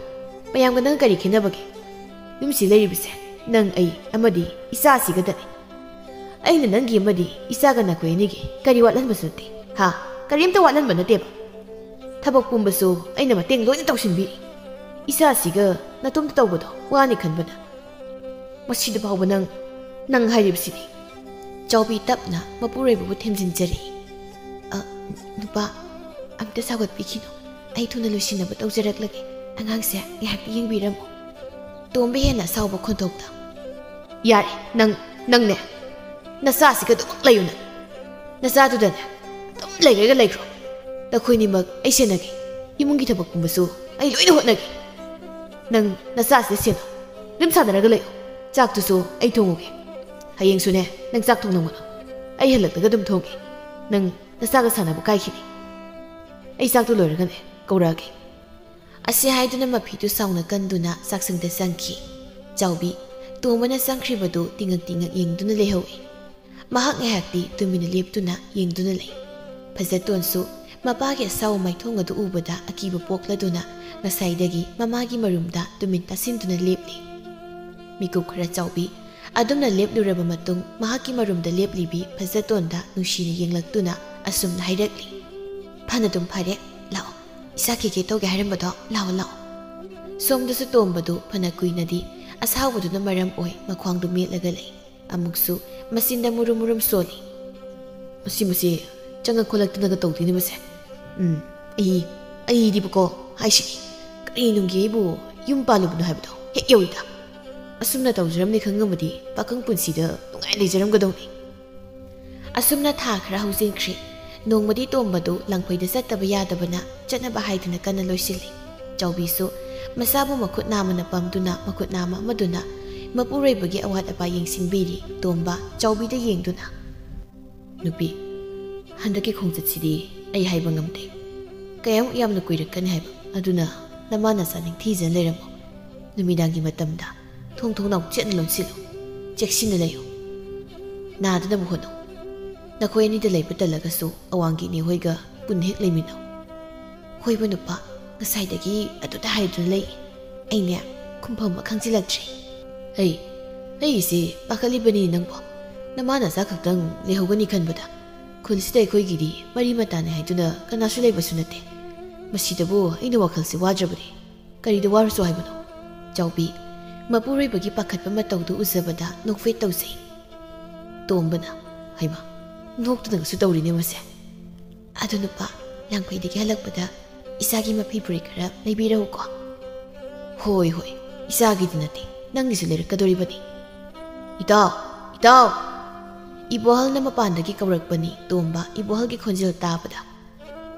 ꯃꯌꯥꯝꯒ ꯅꯪ ꯀꯔꯤ ꯈꯦꯠꯅꯕꯒꯦ? ꯌꯨꯝꯁꯤ ꯂꯩꯔꯤꯕꯁꯦ ꯅꯪ, ꯑꯩ ꯑꯃꯗꯤ ꯏꯆꯥ ꯑꯁꯤꯒꯗꯅꯤ꯫ ꯑꯩꯅ ꯅꯪꯒꯤ ꯑꯃꯗꯤ ꯏꯆꯥꯒ ꯅꯈꯣꯏ ꯑꯅꯤꯒꯤ ꯀꯔꯤ ꯋꯥꯠꯍꯟꯕꯁꯨ ꯅꯠꯇꯦ꯫ ꯍꯥ? ꯀꯔꯤꯝꯇ ꯋꯥꯠꯍꯟꯕ ꯅꯠꯇꯦꯕ꯫ ꯊꯕꯛ ꯄꯨꯝꯕꯁꯨ ꯑꯩꯅ ꯃꯇꯦꯡ ꯂꯣꯏꯅ ꯇꯧꯁꯤꯟꯕꯤꯔꯤ꯫ ꯏꯆꯥ ꯑꯁꯤꯒ ꯅꯇꯣꯝꯇ ꯇꯧꯕꯗꯣ ꯋꯥꯅꯤ ꯈꯟꯕꯅ꯫ ꯃꯁꯤꯗ ꯐꯥꯎꯕ ꯅꯪ, ꯅꯪ ꯍꯥꯏꯔꯤꯕꯁꯤꯗꯤ꯫ ꯆꯥꯎꯕꯤ ꯇꯞꯅ ꯃꯄꯨꯔꯣꯏꯕꯕꯨ ꯊꯦꯝꯖꯤꯟꯖꯔꯛꯏ꯫ "ꯑ, ꯅꯨꯄꯥ, ꯑꯝꯇ ꯁꯥꯎꯒꯠꯄꯤꯈꯤꯅꯨ꯫ ꯑꯩ ꯊꯨꯅ ꯂꯣꯏꯁꯤꯟꯅꯕ ꯇꯧꯖꯔꯛꯂꯒꯦ꯫ ꯑꯉꯥꯡꯁꯦ ꯉꯥꯏꯍꯥꯛꯇꯤ ꯌꯦꯡꯕꯤꯔꯝꯃꯨ꯫" ꯇꯣꯝꯕ ꯍꯦꯟꯅ ꯑꯁꯥꯎꯕ ꯈꯣꯟꯊꯣꯛꯇ, "ꯌꯥꯔꯦ, ꯅꯪ, ꯅꯪꯅꯦ꯫ ꯅꯆꯥꯁꯤꯒ ꯑꯗꯨꯃꯛ ꯂꯩꯌꯨꯅꯦ꯫ ꯅꯆꯥꯗꯨꯗꯅꯦ ꯑꯗꯨꯝ ꯂꯩꯔꯒ ꯂꯩꯈ꯭ꯔꯣ꯫ ꯅꯈꯣꯏꯅꯤꯃꯛ ꯑꯩ ꯁꯦꯟꯅꯒꯦ꯫ ꯏꯃꯨꯡꯒꯤ ꯊꯕꯛ ꯄꯨꯝꯕꯁꯨ ꯑꯩ ꯂꯣꯏꯅ ꯍꯣꯠꯅꯒꯦ꯫ ꯅꯪ ꯅꯆꯥꯁꯤꯗ ꯁꯦꯟꯅꯧ꯫ ꯌꯨꯝ ꯁꯥꯟꯅꯔꯒ ꯂꯩꯌꯨ꯫ ꯆꯥꯛꯇꯨꯁꯨ ꯑꯩ ꯊꯣꯡꯉꯨꯒꯦ꯫ ꯍꯌꯦꯡꯁꯨꯅꯦ, ꯅꯪ ꯆꯥꯛ ꯊꯣꯡꯅꯤꯡꯕꯗꯣ ꯑꯩ ꯍꯜꯂꯛꯂꯒ ꯑꯗꯨꯝ ꯊꯣꯡꯒꯦ꯫ ꯅꯪ ꯅꯆꯥꯒ ꯁꯥꯟꯅꯕ ꯀꯥꯏꯈꯤꯅꯤ꯫ ꯑꯩ ꯆꯥꯛꯇꯨ ꯂꯣꯏꯔꯒꯅꯦ ꯀꯧꯔꯛꯑꯒꯦ꯫" ꯑꯁꯤ ꯍꯥꯏꯗꯨꯅ ꯃꯐꯤꯗꯨ ꯁꯥꯎꯅ ꯀꯟꯗꯨꯅ ꯆꯥꯛꯁꯪꯗ ꯆꯪꯈꯤ꯫ ꯆꯥꯎꯕꯤ, ꯇꯣꯝꯕꯅ ꯆꯪꯈ꯭ꯔꯤꯕꯗꯨ ꯇꯤꯉꯛ ꯇꯤꯉꯛ ꯌꯦꯡꯗꯨꯅ ꯂꯩꯍꯧꯏ꯫ ꯃꯍꯥꯛ ꯉꯥꯏꯍꯥꯛꯇꯤ ꯇꯨꯃꯤꯟꯅ ꯂꯦꯞꯇꯨꯅ ꯌꯦꯡꯗꯨꯅ ꯂꯩ꯫ ꯐꯖꯇꯣꯟꯁꯨ ꯃꯄꯥꯒꯤ ꯑꯁꯥꯎꯕ ꯃꯥꯏꯊꯣꯡ ꯑꯗꯨ ꯎꯕꯗ ꯑꯀꯤꯕ ꯄꯣꯛꯂꯗꯨꯅ ꯉꯁꯥꯏꯗꯒꯤ ꯃꯃꯥꯒꯤ ꯃꯔꯨꯝꯗ ꯇꯨꯃꯤꯟ ꯇꯥꯁꯤꯟꯗꯨꯅ ꯂꯦꯞꯂꯤ꯫ ꯃꯤꯀꯨꯞ ꯈꯔ ꯆꯥꯎꯕꯤ ꯑꯗꯨꯝꯅ ꯂꯦꯞꯂꯨꯔꯕ ꯃꯇꯨꯡ ꯃꯍꯥꯛꯀꯤ ꯃꯔꯨꯝꯗ ꯂꯦꯞꯂꯤꯕꯤ ꯐꯖꯇꯣꯟꯗ ꯅꯨꯡꯁꯤꯅ ꯌꯦꯡꯂꯛꯇꯨꯅ ꯑꯁꯨꯝꯅ ꯍꯥꯏꯔꯛꯂꯤ, "ꯐꯅꯗꯨꯝ ꯐꯔꯦ, ꯂꯥꯛꯑꯣ꯫ ꯏꯁꯥ ꯀꯩꯀꯩ ꯇꯧꯒꯦ ꯍꯥꯏꯔꯝꯕꯗꯣ, ꯂꯥꯛꯑꯣ, ꯂꯥꯛꯑꯣ꯫" ꯁꯣꯝꯗꯁꯨ ꯇꯣꯝꯕꯗꯨ ꯐꯅ ꯀꯨꯏꯅꯗꯤ ꯑꯁꯥꯎꯕꯗꯨꯅ ꯃꯔꯝ ꯑꯣꯏ ꯃꯈ꯭ꯋꯥꯡꯗꯨ ꯃꯦꯠꯂꯒ ꯂꯩ꯫ ꯑꯃꯨꯛꯁꯨ ꯃꯆꯤꯟꯗ ꯃꯨꯔꯨꯝ ꯃꯨꯔꯨꯝ ꯁꯣꯜꯂꯤ꯫ "ꯃꯁꯤ, ꯃꯁꯤ ꯆꯪꯉꯛ ꯈꯣꯠꯂꯛꯇꯅꯒ ꯇꯧꯗꯣꯏꯅꯦ ꯃꯁꯦ꯫ ꯎꯝ, ꯑꯩ, ꯑꯩꯗꯤꯕꯀꯣ, ꯍꯥꯏꯁꯤꯅꯤ, ꯀꯔꯤ ꯅꯨꯡꯒꯤ ꯑꯩꯕꯨ ꯌꯨꯝ ꯄꯥꯜꯂꯨꯕꯅꯣ ꯍꯥꯏꯕꯗꯣ ꯍꯦꯛ ꯌꯧꯏꯗ꯫ ꯑꯁꯨꯝꯅ ꯇꯧꯖꯔꯝꯅꯤ ꯈꯪꯉꯝꯃꯗꯤ ꯄꯥꯈꯪ ꯄꯨꯟꯁꯤꯗ ꯅꯨꯡꯉꯥꯏ ꯂꯩꯖꯔꯝꯒꯗꯧꯅꯤ꯫" ꯑꯁꯨꯝꯅ ꯊꯥ ꯈꯔ ꯍꯧꯖꯤꯟꯈ꯭ꯔꯦ꯫ ꯅꯣꯡꯃꯗꯤ ꯇꯣꯝꯕꯗꯨ ꯂꯪꯐꯩꯗ ꯆꯠꯇꯕ ꯌꯥꯗꯕꯅ ꯆꯠꯅꯕ ꯍꯥꯏꯗꯨꯅ ꯀꯟꯅ ꯂꯣꯏꯁꯤꯜꯂꯤ꯫ ꯆꯥꯎꯕꯤꯁꯨ ꯃꯆꯥꯕꯨ ꯃꯈꯨꯠ ꯅꯥꯝꯃꯅ ꯄꯝꯗꯨꯅ ꯃꯈꯨꯠ ꯅꯥꯝꯃ ꯑꯃꯗꯨꯅ ꯃꯄꯨꯔꯣꯏꯕꯒꯤ ꯑꯋꯥꯠ ꯑꯄꯥ ꯌꯦꯡꯁꯤꯟꯕꯤꯔꯤ꯫ ꯇꯣꯝꯕ ꯆꯥꯎꯕꯤꯗ ꯌꯦꯡꯗꯨꯅ, "ꯅꯨꯄꯤ, ꯍꯟꯗꯛꯀꯤ ꯈꯣꯡꯆꯠꯁꯤꯗꯤ ꯑꯩ ꯍꯥꯏꯕ ꯉꯝꯗꯦ꯫ ꯀꯌꯥꯃꯨꯛ ꯌꯥꯝꯅ ꯀꯨꯏꯔꯛꯀꯅꯤ ꯍꯥꯏꯕ꯫ ꯑꯗꯨꯅ ꯅꯃꯥ ꯅꯆꯥ ꯅꯤꯡꯊꯤꯖꯅ ꯂꯩꯔꯝꯃꯣ꯫ ꯅꯨꯃꯤꯗꯥꯡꯒꯤ ꯃꯇꯝꯗ ꯊꯣꯡ ꯊꯣꯡꯅꯥꯎ ꯆꯦꯠꯅ ꯂꯣꯟꯁꯤꯜꯂꯨ꯫ ꯆꯦꯛꯁꯤꯟꯅ ꯂꯩꯌꯨ꯫ ꯅꯥꯗꯅꯕ ꯍꯣꯠꯅꯧ꯫ ꯅꯈꯣꯏ ꯑꯅꯤꯗ ꯂꯩꯕ ꯇꯜꯂꯒꯁꯨ ꯑꯋꯥꯡꯒꯤ ꯏꯅꯦ ꯍꯣꯏꯒ ꯄꯨꯟꯅ ꯍꯦꯛ ꯂꯩꯃꯤꯟꯅꯧ꯫" "ꯍꯣꯏꯕ ꯅꯨꯄꯥ, ꯉꯁꯥꯏꯗꯒꯤ ꯑꯗꯨꯗ ꯍꯥꯏꯗꯨꯅ ꯂꯩ꯫ ꯑꯩꯅꯦ ꯈꯨꯝꯐꯝ ꯑꯃ ꯈꯪꯖꯤꯜꯂꯛꯇ꯭ꯔꯦ꯫ ꯑꯩ ꯑꯩꯁꯤ ꯄꯥꯈꯠꯂꯤꯕꯅꯤ ꯅꯪꯕꯣ꯫ ꯅꯃꯥ ꯅꯆꯥ ꯈꯛꯇꯪ ꯂꯩꯍꯧꯒꯅꯤ ꯈꯟꯕꯗ, ꯈꯨꯜꯁꯤꯗ ꯑꯩꯈꯣꯏꯒꯤꯗꯤ ꯃꯔꯤ ꯃꯇꯥꯅꯤ ꯍꯥꯏꯗꯨꯅ ꯀꯅꯥꯁꯨ ꯂꯩꯕꯁꯨ ꯅꯠꯇꯦ꯫ ꯃꯁꯤꯗꯕꯨ ꯑꯩꯅ ꯋꯥꯈꯜꯁꯦ ꯋꯥꯗ꯭ꯔꯕꯅꯤ꯫ ꯀꯔꯤꯗ ꯋꯥꯔꯨꯁꯨ ꯍꯥꯏꯕꯅꯣ? ꯆꯥꯎꯕꯤ, ꯃꯄꯨꯔꯣꯏꯕꯒꯤ ꯄꯥꯈꯠꯄ ꯃꯇꯧꯗꯨ ꯎꯖꯕꯗ ꯅꯣꯛꯐꯦꯠ ꯇꯧꯖꯩ꯫ ꯇꯣꯝꯕꯅ, ꯍꯩꯃꯥ, ꯅꯣꯛꯇꯨꯅꯒꯁꯨ ꯇꯧꯔꯤꯅꯦ ꯃꯁꯦ꯫ ꯑꯗꯨ ꯅꯨꯄꯥ, ꯂꯥꯡꯐꯩꯗꯒꯤ ꯍꯜꯂꯛꯄꯗ ꯏꯆꯥꯒꯤ ꯃꯐꯤ ꯐꯨꯔꯤꯠ ꯈꯔ ꯂꯩꯕꯤꯔꯛꯎꯀꯣ꯫ ꯍꯣꯏ ꯍꯣꯏ, ꯏꯆꯥꯒꯤꯗꯤ ꯅꯠꯇꯦ, ꯅꯪꯒꯤꯁꯨ ꯂꯩꯔꯛꯀꯗꯣꯔꯤꯕꯅꯤ꯫ ꯏꯇꯥꯎ, ꯏꯇꯥꯎ! ꯏꯕꯣꯍꯜꯅ ꯃꯄꯥꯟꯗꯒꯤ ꯀꯧꯔꯛꯄꯅꯤ꯫ ꯇꯣꯝꯕ ꯏꯕꯣꯍꯜꯒꯤ ꯈꯣꯟꯖꯦꯜ ꯇꯥꯕꯗ,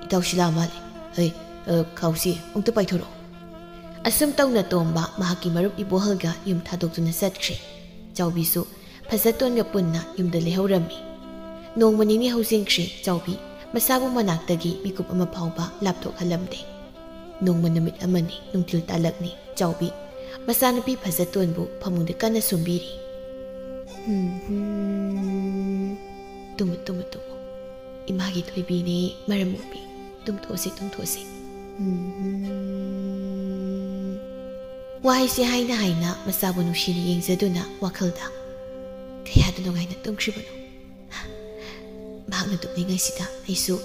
ꯏꯇꯥꯎ ꯁꯤꯂꯥ ꯃꯥꯜꯂꯦ꯫ ꯍꯩ, ꯑ, ꯈꯥꯎꯁꯤ, ꯑꯃꯨꯛꯇ ꯄꯥꯏꯊꯣꯔꯛꯑꯣ꯫ ꯑꯁꯨꯝ ꯇꯧꯅ ꯇꯣꯝꯕ ꯃꯍꯥꯛꯀꯤ ꯃꯔꯨꯞ ꯏꯕꯣꯍꯜꯒ ꯌꯨꯝ ꯊꯥꯗꯣꯛꯇꯨꯅ ꯆꯠꯈ꯭ꯔꯦ꯫ ꯆꯥꯎꯕꯤꯁꯨ ꯐꯖꯇꯣꯟꯒ ꯄꯨꯟꯅ ꯌꯨꯝꯗ ꯂꯩꯍꯧꯔꯝꯃꯤ꯫ ꯅꯣꯡꯃ ꯅꯤꯅꯤ ꯍꯧꯖꯤꯟꯈ꯭ꯔꯦ꯫ ꯆꯥꯎꯕꯤ ꯃꯁꯥꯕꯨ ꯃꯅꯥꯛꯇꯒꯤ ꯃꯤꯀꯨꯞ ꯑꯃ ꯐꯥꯎꯕ ꯂꯥꯞꯊꯣꯛꯍꯜꯂꯝꯗꯦ꯫ ꯅꯣꯡꯃ ꯅꯨꯃꯤꯠ ꯑꯃꯅꯤ, ꯅꯨꯡꯊꯤꯜ ꯇꯥꯂꯛꯅꯤ꯫ ꯆꯥꯎꯕꯤ ꯃꯆꯥꯅꯨꯄꯤ ꯐꯖꯇꯣꯟꯕꯨ ꯐꯃꯨꯡꯗ ꯀꯟꯅ ꯁꯨꯝꯕꯤꯔꯤ꯫ ꯍꯨꯝ, ꯍꯨꯝ꯫ Tamu, Tamu, Tamu. ꯏꯃꯥꯒꯤ ꯊꯣꯏꯕꯤꯅꯦ, ꯃꯔꯝ ꯃꯣꯛꯄꯤ꯫ ꯇꯨꯝꯊꯣꯛꯑꯁꯤ, ꯇꯨꯝꯊꯣꯛꯑꯁꯤ꯫ ꯎꯝ꯫ ꯋꯥꯍꯩꯁꯦ ꯍꯥꯏꯅ ꯍꯥꯏꯅ ꯃꯆꯥꯕꯨ ꯅꯨꯡꯁꯤꯅ ꯌꯦꯡꯖꯗꯨꯅ ꯋꯥꯈꯜꯗ ꯀꯌꯥꯗ ꯅꯨꯡꯉꯥꯏꯅ ꯇꯨꯝꯈ꯭ꯔꯤꯕꯅꯣ꯫ ꯃꯍꯥꯛꯅ ꯇꯨꯝꯂꯤꯉꯩꯁꯤꯗ ꯑꯩꯁꯨ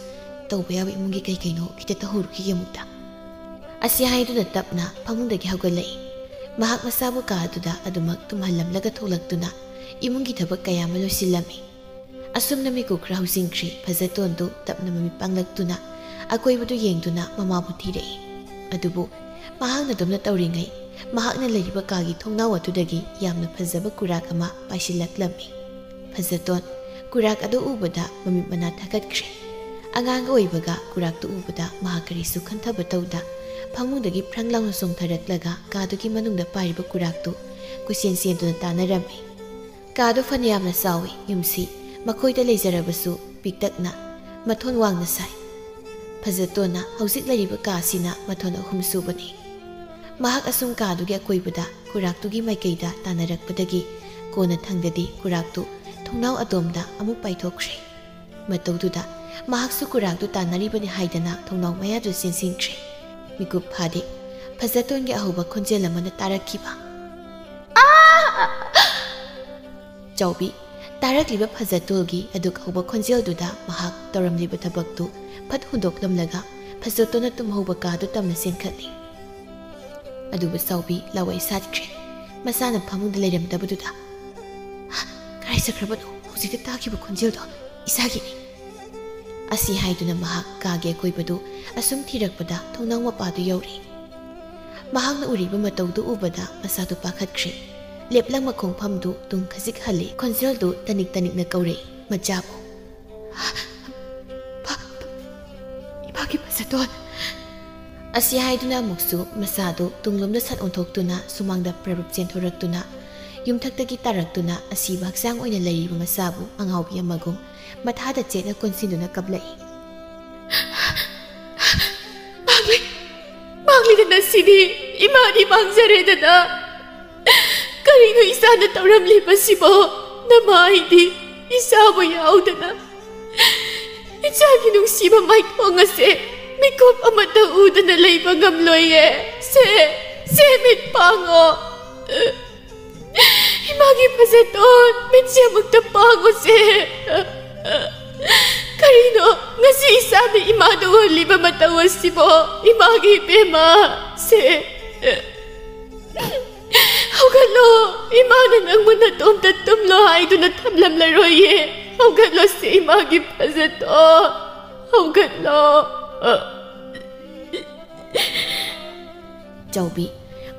ꯇꯧꯕ ꯌꯥꯕ ꯏꯃꯨꯡꯒꯤ ꯀꯩ ꯀꯩꯅꯣ ꯈꯤꯇ ꯇꯧꯍꯧꯔꯨꯈꯤꯒꯦ ꯑꯃꯨꯛꯇ꯫ ꯑꯁꯤ ꯍꯥꯏꯗꯨꯅ ꯇꯞꯅ ꯐꯃꯨꯡꯗꯒꯤ ꯍꯧꯒꯠꯂꯛꯏ꯫ ꯃꯍꯥꯛ ꯃꯆꯥꯕꯨ ꯀꯥ ꯑꯗꯨꯗ ꯑꯗꯨꯃꯛ ꯇꯨꯝꯍꯜꯂꯝꯂꯒ ꯊꯣꯛꯂꯛꯇꯨꯅ ꯏꯃꯨꯡꯒꯤ ꯊꯕꯛ ꯀꯌꯥ ꯑꯃ ꯂꯣꯏꯁꯤꯜꯂꯝꯃꯤ꯫ ꯑꯁꯨꯝꯅ ꯃꯤꯀꯨꯞ ꯈꯔ ꯍꯧꯖꯤꯟꯈ꯭ꯔꯤ꯫ ꯐꯖꯇꯣꯟꯗꯨ ꯇꯞꯅ ꯃꯃꯤꯠ ꯄꯥꯡꯂꯛꯇꯨꯅ ꯑꯀꯣꯏꯕꯗꯨ ꯌꯦꯡꯗꯨꯅ ꯃꯃꯥꯕꯨ ꯊꯤꯔꯛꯏ꯫ ꯑꯗꯨꯕꯨ ꯃꯍꯥꯛꯅ ꯑꯗꯨꯝꯅ ꯇꯧꯔꯤꯉꯩ, ꯃꯍꯥꯛꯅ ꯂꯩꯔꯤꯕ ꯀꯥꯒꯤ ꯊꯣꯡꯅꯥꯎ ꯑꯗꯨꯗꯒꯤ ꯌꯥꯝꯅ ꯐꯖꯕ ꯀꯨꯔꯥꯛ ꯑꯃ ꯄꯥꯏꯁꯤꯜꯂꯛꯂꯝꯃꯤ꯫ ꯐꯖꯇꯣꯟ ꯀꯨꯔꯥꯛ ꯑꯗꯨ ꯎꯕꯗ ꯃꯃꯤꯠ ꯃꯅꯥ ꯊꯥꯀꯠꯈ꯭ꯔꯦ꯫ ꯑꯉꯥꯡ ꯑꯣꯏꯕꯒ ꯀꯨꯔꯥꯛꯇꯨ ꯎꯕꯗ ꯃꯍꯥꯛ ꯀꯔꯤꯁꯨ ꯈꯟꯊꯕ ꯇꯧꯗ ꯐꯃꯨꯡꯗꯒꯤ ꯐ꯭ꯔꯪ ꯂꯥꯎꯅ ꯆꯣꯡꯊꯔꯛꯂꯒ ꯀꯥꯗꯨꯒꯤ ꯃꯅꯨꯡꯗ ꯄꯥꯏꯔꯤꯕ ꯀꯨꯔꯥꯛꯇꯨ ꯀꯣꯏꯆꯦꯟ ꯆꯦꯟꯗꯨꯅ ꯇꯥꯟꯅꯔꯝꯃꯤ꯫ ꯀꯥꯗꯨ ꯐꯅꯌꯥꯝꯅ ꯆꯥꯎꯏ, ꯌꯨꯝꯁꯤ ꯃꯈꯣꯏꯗ ꯂꯩꯖꯔꯕꯁꯨ ꯄꯤꯛꯇꯛꯅ ꯃꯊꯣꯟ ꯋꯥꯡꯅ ꯁꯥꯏ꯫ ꯐꯖꯇꯣꯟꯅ ꯍꯧꯖꯤꯛ ꯂꯩꯔꯤꯕ ꯀꯥꯁꯤꯅ ꯃꯊꯣꯟ ꯑꯍꯨꯝ ꯁꯨꯕꯅꯤ꯫ ꯃꯍꯥꯛ ꯑꯁꯨꯝ ꯀꯥꯗꯨꯒꯤ ꯑꯀꯣꯏꯕꯗ ꯀꯨꯔꯥꯛꯇꯨꯒꯤ ꯃꯥꯏꯀꯩꯗ ꯇꯥꯟꯅꯔꯛꯄꯗꯒꯤ ꯀꯣꯟꯅ ꯊꯪꯗꯗꯤ ꯀꯨꯔꯥꯛꯇꯨ ꯊꯣꯡꯅꯥꯎ ꯑꯗꯣꯝꯗ ꯑꯃꯨꯛ ꯄꯥꯏꯊꯣꯛꯈ꯭ꯔꯦ꯫ ꯃꯇꯧꯗꯨꯗ ꯃꯍꯥꯛꯁꯨ ꯀꯨꯔꯥꯛꯇꯨ ꯇꯥꯟꯅꯔꯤꯕꯅꯤ ꯍꯥꯏꯗꯅ ꯊꯣꯡꯅꯥꯎ ꯃꯌꯥꯗꯨ ꯆꯦꯟꯁꯤꯟꯈ꯭ꯔꯦ꯫ ꯃꯤꯀꯨꯞ ꯐꯥꯗꯦ, ꯐꯖꯇꯣꯟꯒꯤ ꯑꯍꯧꯕ ꯈꯣꯟꯖꯦꯜ ꯑꯃꯅ ꯇꯥꯔꯛꯈꯤꯕ꯫ "ꯑꯥ!" ꯆꯥꯎꯕꯤ, ꯇꯥꯔꯛꯂꯤꯕ ꯐꯖꯇꯣꯟꯒꯤ ꯑꯗꯨꯛ ꯍꯧꯕ ꯈꯣꯟꯖꯦꯜꯗꯨꯗ ꯃꯍꯥꯛ ꯇꯧꯔꯝꯂꯤꯕ ꯊꯕꯛꯇꯨ ꯐꯠ ꯍꯨꯟꯗꯣꯛꯂꯝꯂꯒ ꯐꯖꯇꯣꯟꯅ ꯇꯨꯝꯍꯧꯕ ꯀꯥꯗꯨ ꯇꯝꯅ ꯆꯦꯟꯈꯠꯂꯤ꯫ ꯑꯗꯨꯕꯨ ꯆꯥꯎꯕꯤ ꯂꯋꯥꯏ ꯁꯥꯠꯈ꯭ꯔꯦ꯫ ꯃꯁꯥꯅ ꯐꯃꯨꯡꯗ ꯂꯩꯔꯝꯗꯕꯗꯨꯗ, "ꯀꯗꯥꯏ ꯆꯠꯈ꯭ꯔꯕꯅꯣ? ꯍꯧꯖꯤꯛꯇ ꯇꯥꯈꯤꯕ ꯈꯣꯟꯖꯦꯜꯗꯣ ꯏꯁꯥꯒꯤꯅꯤ!" ꯑꯁꯤ ꯍꯥꯏꯗꯨꯅ ꯃꯍꯥꯛ ꯀꯥꯒꯤ ꯑꯀꯣꯏꯕꯗꯨ ꯑꯁꯨꯝ ꯊꯤꯔꯛꯄꯗ ꯊꯣꯡꯅꯥꯎ ꯃꯄꯥꯗꯨ ꯌꯧꯔꯦ꯫ ꯃꯍꯥꯛꯅ ꯎꯔꯤꯕ ꯃꯇꯧꯗꯨ ꯎꯕꯗ ꯃꯁꯥꯗꯨ ꯄꯥꯈꯠꯈ꯭ꯔꯦ꯫ ꯂꯦꯞꯂꯝꯕ ꯈꯣꯡꯐꯝꯗꯨ ꯇꯨꯡ ꯈꯖꯤꯛ ꯍꯜꯂꯦ꯫ ꯈꯣꯟꯖꯦꯜꯗꯨ ꯇꯅꯤꯛ ꯇꯅꯤꯛꯅ ꯀꯧꯔꯛꯏ, "ꯃꯆꯥꯕꯨ!" "ꯏꯃꯥꯒꯤ ꯐꯖꯇꯣꯟ!" ꯑꯁꯤ ꯍꯥꯏꯗꯨꯅ ꯑꯃꯨꯛꯁꯨ ꯃꯁꯥꯗꯨ ꯇꯨꯡꯂꯣꯝꯗ ꯁꯠ ꯑꯣꯟꯊꯣꯛꯇꯨꯅ ꯁꯨꯃꯥꯡꯗ ꯄ꯭ꯔꯞ ꯄ꯭ꯔꯞ ꯆꯦꯟꯊꯣꯔꯛꯇꯨꯅ ꯌꯨꯝꯊꯛꯇꯒꯤ ꯇꯥꯔꯛꯇꯨꯅ ꯑꯁꯤꯕ ꯍꯛꯆꯥꯡ ꯑꯣꯏꯅ ꯂꯩꯔꯤꯕ ꯃꯆꯥꯕꯨ ꯑꯉꯥꯎꯕꯤ ꯑꯃꯒꯨꯝ ꯃꯊꯥꯗ ꯆꯦꯠꯅ ꯀꯣꯟꯁꯤꯟꯗꯨꯅ ꯀꯞꯂꯛꯏ꯫ "ꯃꯥꯡꯂꯦ, ꯃꯥꯡꯂꯦꯗꯅ ꯁꯤꯗꯤ, ꯏꯃꯥꯗꯤ ꯃꯥꯡꯖꯔꯦꯗꯅ꯫ ꯀꯔꯤꯅꯣ ꯏꯆꯥꯅ ꯇꯧꯔꯝꯂꯤꯕꯁꯤꯕꯣ? ꯅꯃꯥ ꯑꯩꯗꯤ ꯏꯆꯥꯕꯨ ꯌꯥꯎꯗꯅ ꯏꯆꯥꯒꯤ ꯅꯨꯡꯁꯤꯕ ꯃꯥꯏꯊꯣꯡ ꯑꯁꯦ ꯃꯤꯀꯨꯞ ꯑꯃꯠꯇ ꯎꯗꯅ ꯂꯩꯕ ꯉꯝꯂꯣꯏꯌꯦ꯫ ꯁꯦ, ꯁꯦ ꯃꯤꯠ ꯄꯥꯡꯉꯣ꯫ ꯏꯃꯥꯒꯤ ꯐꯖꯇꯣꯟ, ꯃꯤꯠꯁꯦ ꯑꯃꯨꯛꯇ ꯄꯥꯡꯉꯨꯁꯦ꯫ ꯀꯔꯤꯅꯣ ꯉꯁꯤ ꯏꯆꯥꯅ ꯏꯃꯥꯗ ꯎꯍꯜꯂꯤꯕ ꯃꯇꯧ ꯑꯁꯤꯕꯣ? ꯏꯃꯥꯒꯤ ꯏꯕꯦꯝꯃ, ꯁꯦ, ꯍꯧꯒꯠꯂꯣ꯫ ꯏꯃꯥꯅ ꯅꯪꯕꯨ ꯅꯇꯣꯝꯇ ꯇꯨꯝꯂꯣ ꯍꯥꯏꯗꯨꯅ ꯊꯝꯂꯝꯂꯔꯣꯏꯌꯦ꯫ ꯍꯧꯒꯠꯂꯣꯁꯦ, ꯏꯃꯥꯒꯤ ꯐꯖꯇꯣꯟ, ꯍꯧꯒꯠꯂꯣ꯫" ꯆꯥꯎꯕꯤ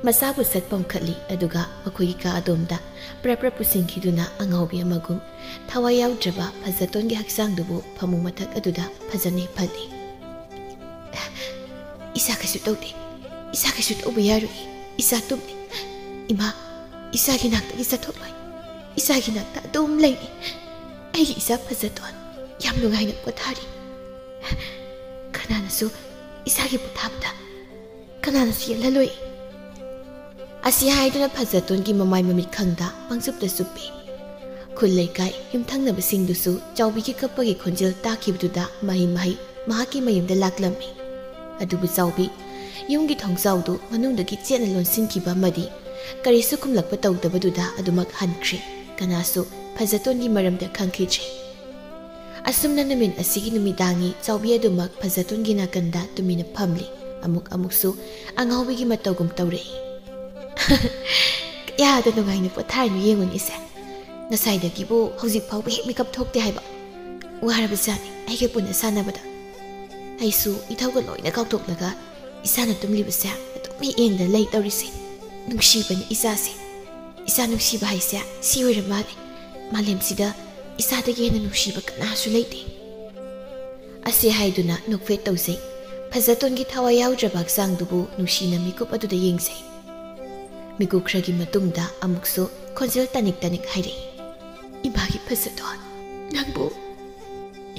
ꯃꯁꯥꯕꯨ ꯁꯠ ꯄꯝꯈꯠꯂꯤ, ꯑꯗꯨꯒ ꯃꯈꯣꯏꯒꯤ ꯀꯥ ꯑꯗꯣꯝꯗ ꯄ꯭ꯔꯞ ꯄ꯭ꯔꯞ ꯄꯨꯁꯤꯟꯈꯤꯗꯨꯅ ꯑꯉꯥꯎꯕꯤ ꯑꯃꯒꯨꯝ ꯊꯋꯥꯏ ꯌꯥꯎꯗ꯭ꯔꯕ ꯐꯖꯇꯣꯟꯒꯤ ꯍꯛꯆꯥꯡꯗꯨꯕꯨ ꯐꯃꯨꯡ ꯃꯊꯛ ꯑꯗꯨꯗ ꯐꯖꯅ ꯍꯤꯞꯍꯜꯂꯤ꯫ "ꯏꯆꯥ ꯀꯩꯁꯨ ꯇꯧꯗꯦ, ꯏꯆꯥ ꯀꯩꯁꯨ ꯇꯧꯕ ꯌꯥꯔꯣꯏ, ꯏꯆꯥ ꯇꯨꯝꯃꯤ꯫ ꯏꯃꯥ, ꯏꯆꯥꯒꯤ ꯅꯥꯛꯇꯒꯤ ꯆꯠꯊꯣꯛꯂꯣꯏ, ꯏꯆꯥꯒꯤ ꯅꯥꯛꯇ ꯑꯗꯨꯝ ꯂꯩꯅꯤ꯫ ꯑꯩꯒꯤ ꯏꯆꯥ ꯐꯖꯇꯣꯟ, ꯌꯥꯝ ꯅꯨꯡꯉꯥꯏꯅ ꯄꯣꯊꯥꯔꯤ꯫ ꯀꯅꯥꯅꯁꯨ ꯏꯆꯥꯒꯤ ꯄꯣꯊꯥꯕꯗ ꯀꯅꯥꯅꯁꯨ ꯌꯦꯠꯍꯜꯂꯣꯏ꯫" ꯑꯁꯤ ꯍꯥꯏꯗꯨꯅ ꯐꯖꯇꯣꯟꯒꯤ ꯃꯃꯥꯏ ꯃꯃꯤꯠ ꯈꯪꯗ ꯄꯪꯆꯨꯞꯇ ꯆꯨꯞꯄꯤ꯫ ꯈꯨꯜ ꯂꯩꯀꯥꯏ ꯌꯨꯝꯊꯪꯅꯕꯁꯤꯡꯗꯨꯁꯨ ꯆꯥꯎꯕꯤꯒꯤ ꯀꯞꯄꯒꯤ ꯈꯣꯟꯖꯦꯜ ꯇꯥꯈꯤꯕꯗꯨꯗ ꯃꯍꯩ ꯃꯍꯩ ꯃꯍꯥꯛꯀꯤ ꯃꯌꯨꯝꯗ ꯂꯥꯛꯂꯝꯃꯤ꯫ ꯑꯗꯨꯕꯨ ꯆꯥꯎꯕꯤ ꯌꯨꯝꯒꯤ ꯊꯣꯡꯖꯥꯎꯗꯨ ꯃꯅꯨꯡꯗꯒꯤ ꯆꯦꯠꯅ ꯂꯣꯟꯁꯤꯟꯈꯤꯕ ꯑꯃꯗꯤ ꯀꯔꯤꯁꯨ ꯈꯨꯝꯂꯛꯄ ꯇꯧꯗꯕꯗꯨꯗ ꯑꯗꯨꯃꯛ ꯍꯟꯈ꯭ꯔꯦ꯫ ꯀꯅꯥꯁꯨ ꯐꯖꯇꯣꯟꯒꯤ ꯃꯔꯝꯗ ꯈꯪꯈꯤꯗ꯭ꯔꯦ꯫ ꯑꯁꯨꯝꯅ ꯅꯨꯃꯤꯠ ꯑꯁꯤꯒꯤ ꯅꯨꯃꯤꯗꯥꯡꯒꯤ ꯆꯥꯎꯕꯤ ꯑꯗꯨꯃꯛ ꯐꯖꯇꯣꯟꯒꯤ ꯅꯥꯀꯟꯗ ꯇꯨꯃꯤꯟꯅ ꯐꯝꯂꯤ꯫ ꯑꯃꯨꯛ ꯑꯃꯨꯛꯁꯨ ꯑꯉꯥꯎꯕꯤꯒꯤ ꯃꯇꯧꯒꯨꯝ ꯇꯧꯔꯛꯏ꯫ "ꯀꯌꯥꯗ ꯅꯨꯡꯉꯥꯏꯅ ꯄꯣꯊꯥꯔꯤꯅꯣ ꯌꯦꯡꯉꯨꯅꯦ ꯏꯁꯦ꯫ ꯉꯁꯥꯏꯗꯒꯤꯕꯨ ꯍꯧꯖꯤꯛ ꯐꯥꯎꯕ ꯍꯦꯛ ꯃꯤꯀꯞ ꯊꯣꯛꯇꯦ ꯍꯥꯏꯕ꯫ ꯋꯥꯔꯕꯖꯥꯠꯅꯤ ꯑꯩꯒ ꯄꯨꯟꯅ ꯁꯥꯟꯅꯕꯗ꯫ ꯑꯩꯁꯨ ꯏꯊꯧꯒ ꯂꯣꯏꯅ ꯀꯥꯎꯊꯣꯛꯂꯒ ꯏꯆꯥꯅ ꯇꯨꯝꯂꯤꯕꯁꯦ ꯑꯗꯨꯝ ꯍꯦꯛ ꯌꯦꯡꯗ ꯂꯩ ꯇꯧꯔꯤꯁꯦ꯫ ꯅꯨꯡꯁꯤꯕꯅꯤ ꯏꯆꯥꯁꯦ꯫ ꯏꯆꯥ ꯅꯨꯡꯁꯤꯕ ꯍꯥꯏꯁꯦ ꯁꯤ ꯑꯣꯏꯔ ꯃꯥꯜꯂꯦ꯫ ꯃꯥꯂꯦꯝꯁꯤꯗ ꯏꯆꯥꯗꯒꯤ ꯍꯦꯟꯅ ꯅꯨꯡꯁꯤꯕ ꯀꯅꯥꯁꯨ ꯂꯩꯇꯦ"꯫ ꯑꯁꯤ ꯍꯥꯏꯗꯨꯅ ꯅꯣꯛꯐꯦꯠ ꯇꯧꯖꯩ꯫ ꯐꯖꯇꯣꯟꯒꯤ ꯊꯋꯥꯏ ꯌꯥꯎꯗ꯭ꯔꯕ ꯍꯛꯆꯥꯡꯗꯨꯕꯨ ꯅꯨꯡꯁꯤꯅ ꯃꯤꯀꯨꯞ ꯑꯗꯨꯗ ꯌꯦꯡꯖꯩ꯫ ꯃꯤꯀꯨꯞ ꯈꯔꯒꯤ ꯃꯇꯨꯡꯗ ꯑꯃꯨꯛꯁꯨ ꯈꯣꯟꯖꯦꯜ ꯇꯅꯤꯛ ꯇꯅꯤꯛ ꯍꯥꯏꯔꯛꯏ꯫ "ꯏꯃꯥꯒꯤ ꯐꯖꯇꯣꯟ, ꯅꯪꯕꯨ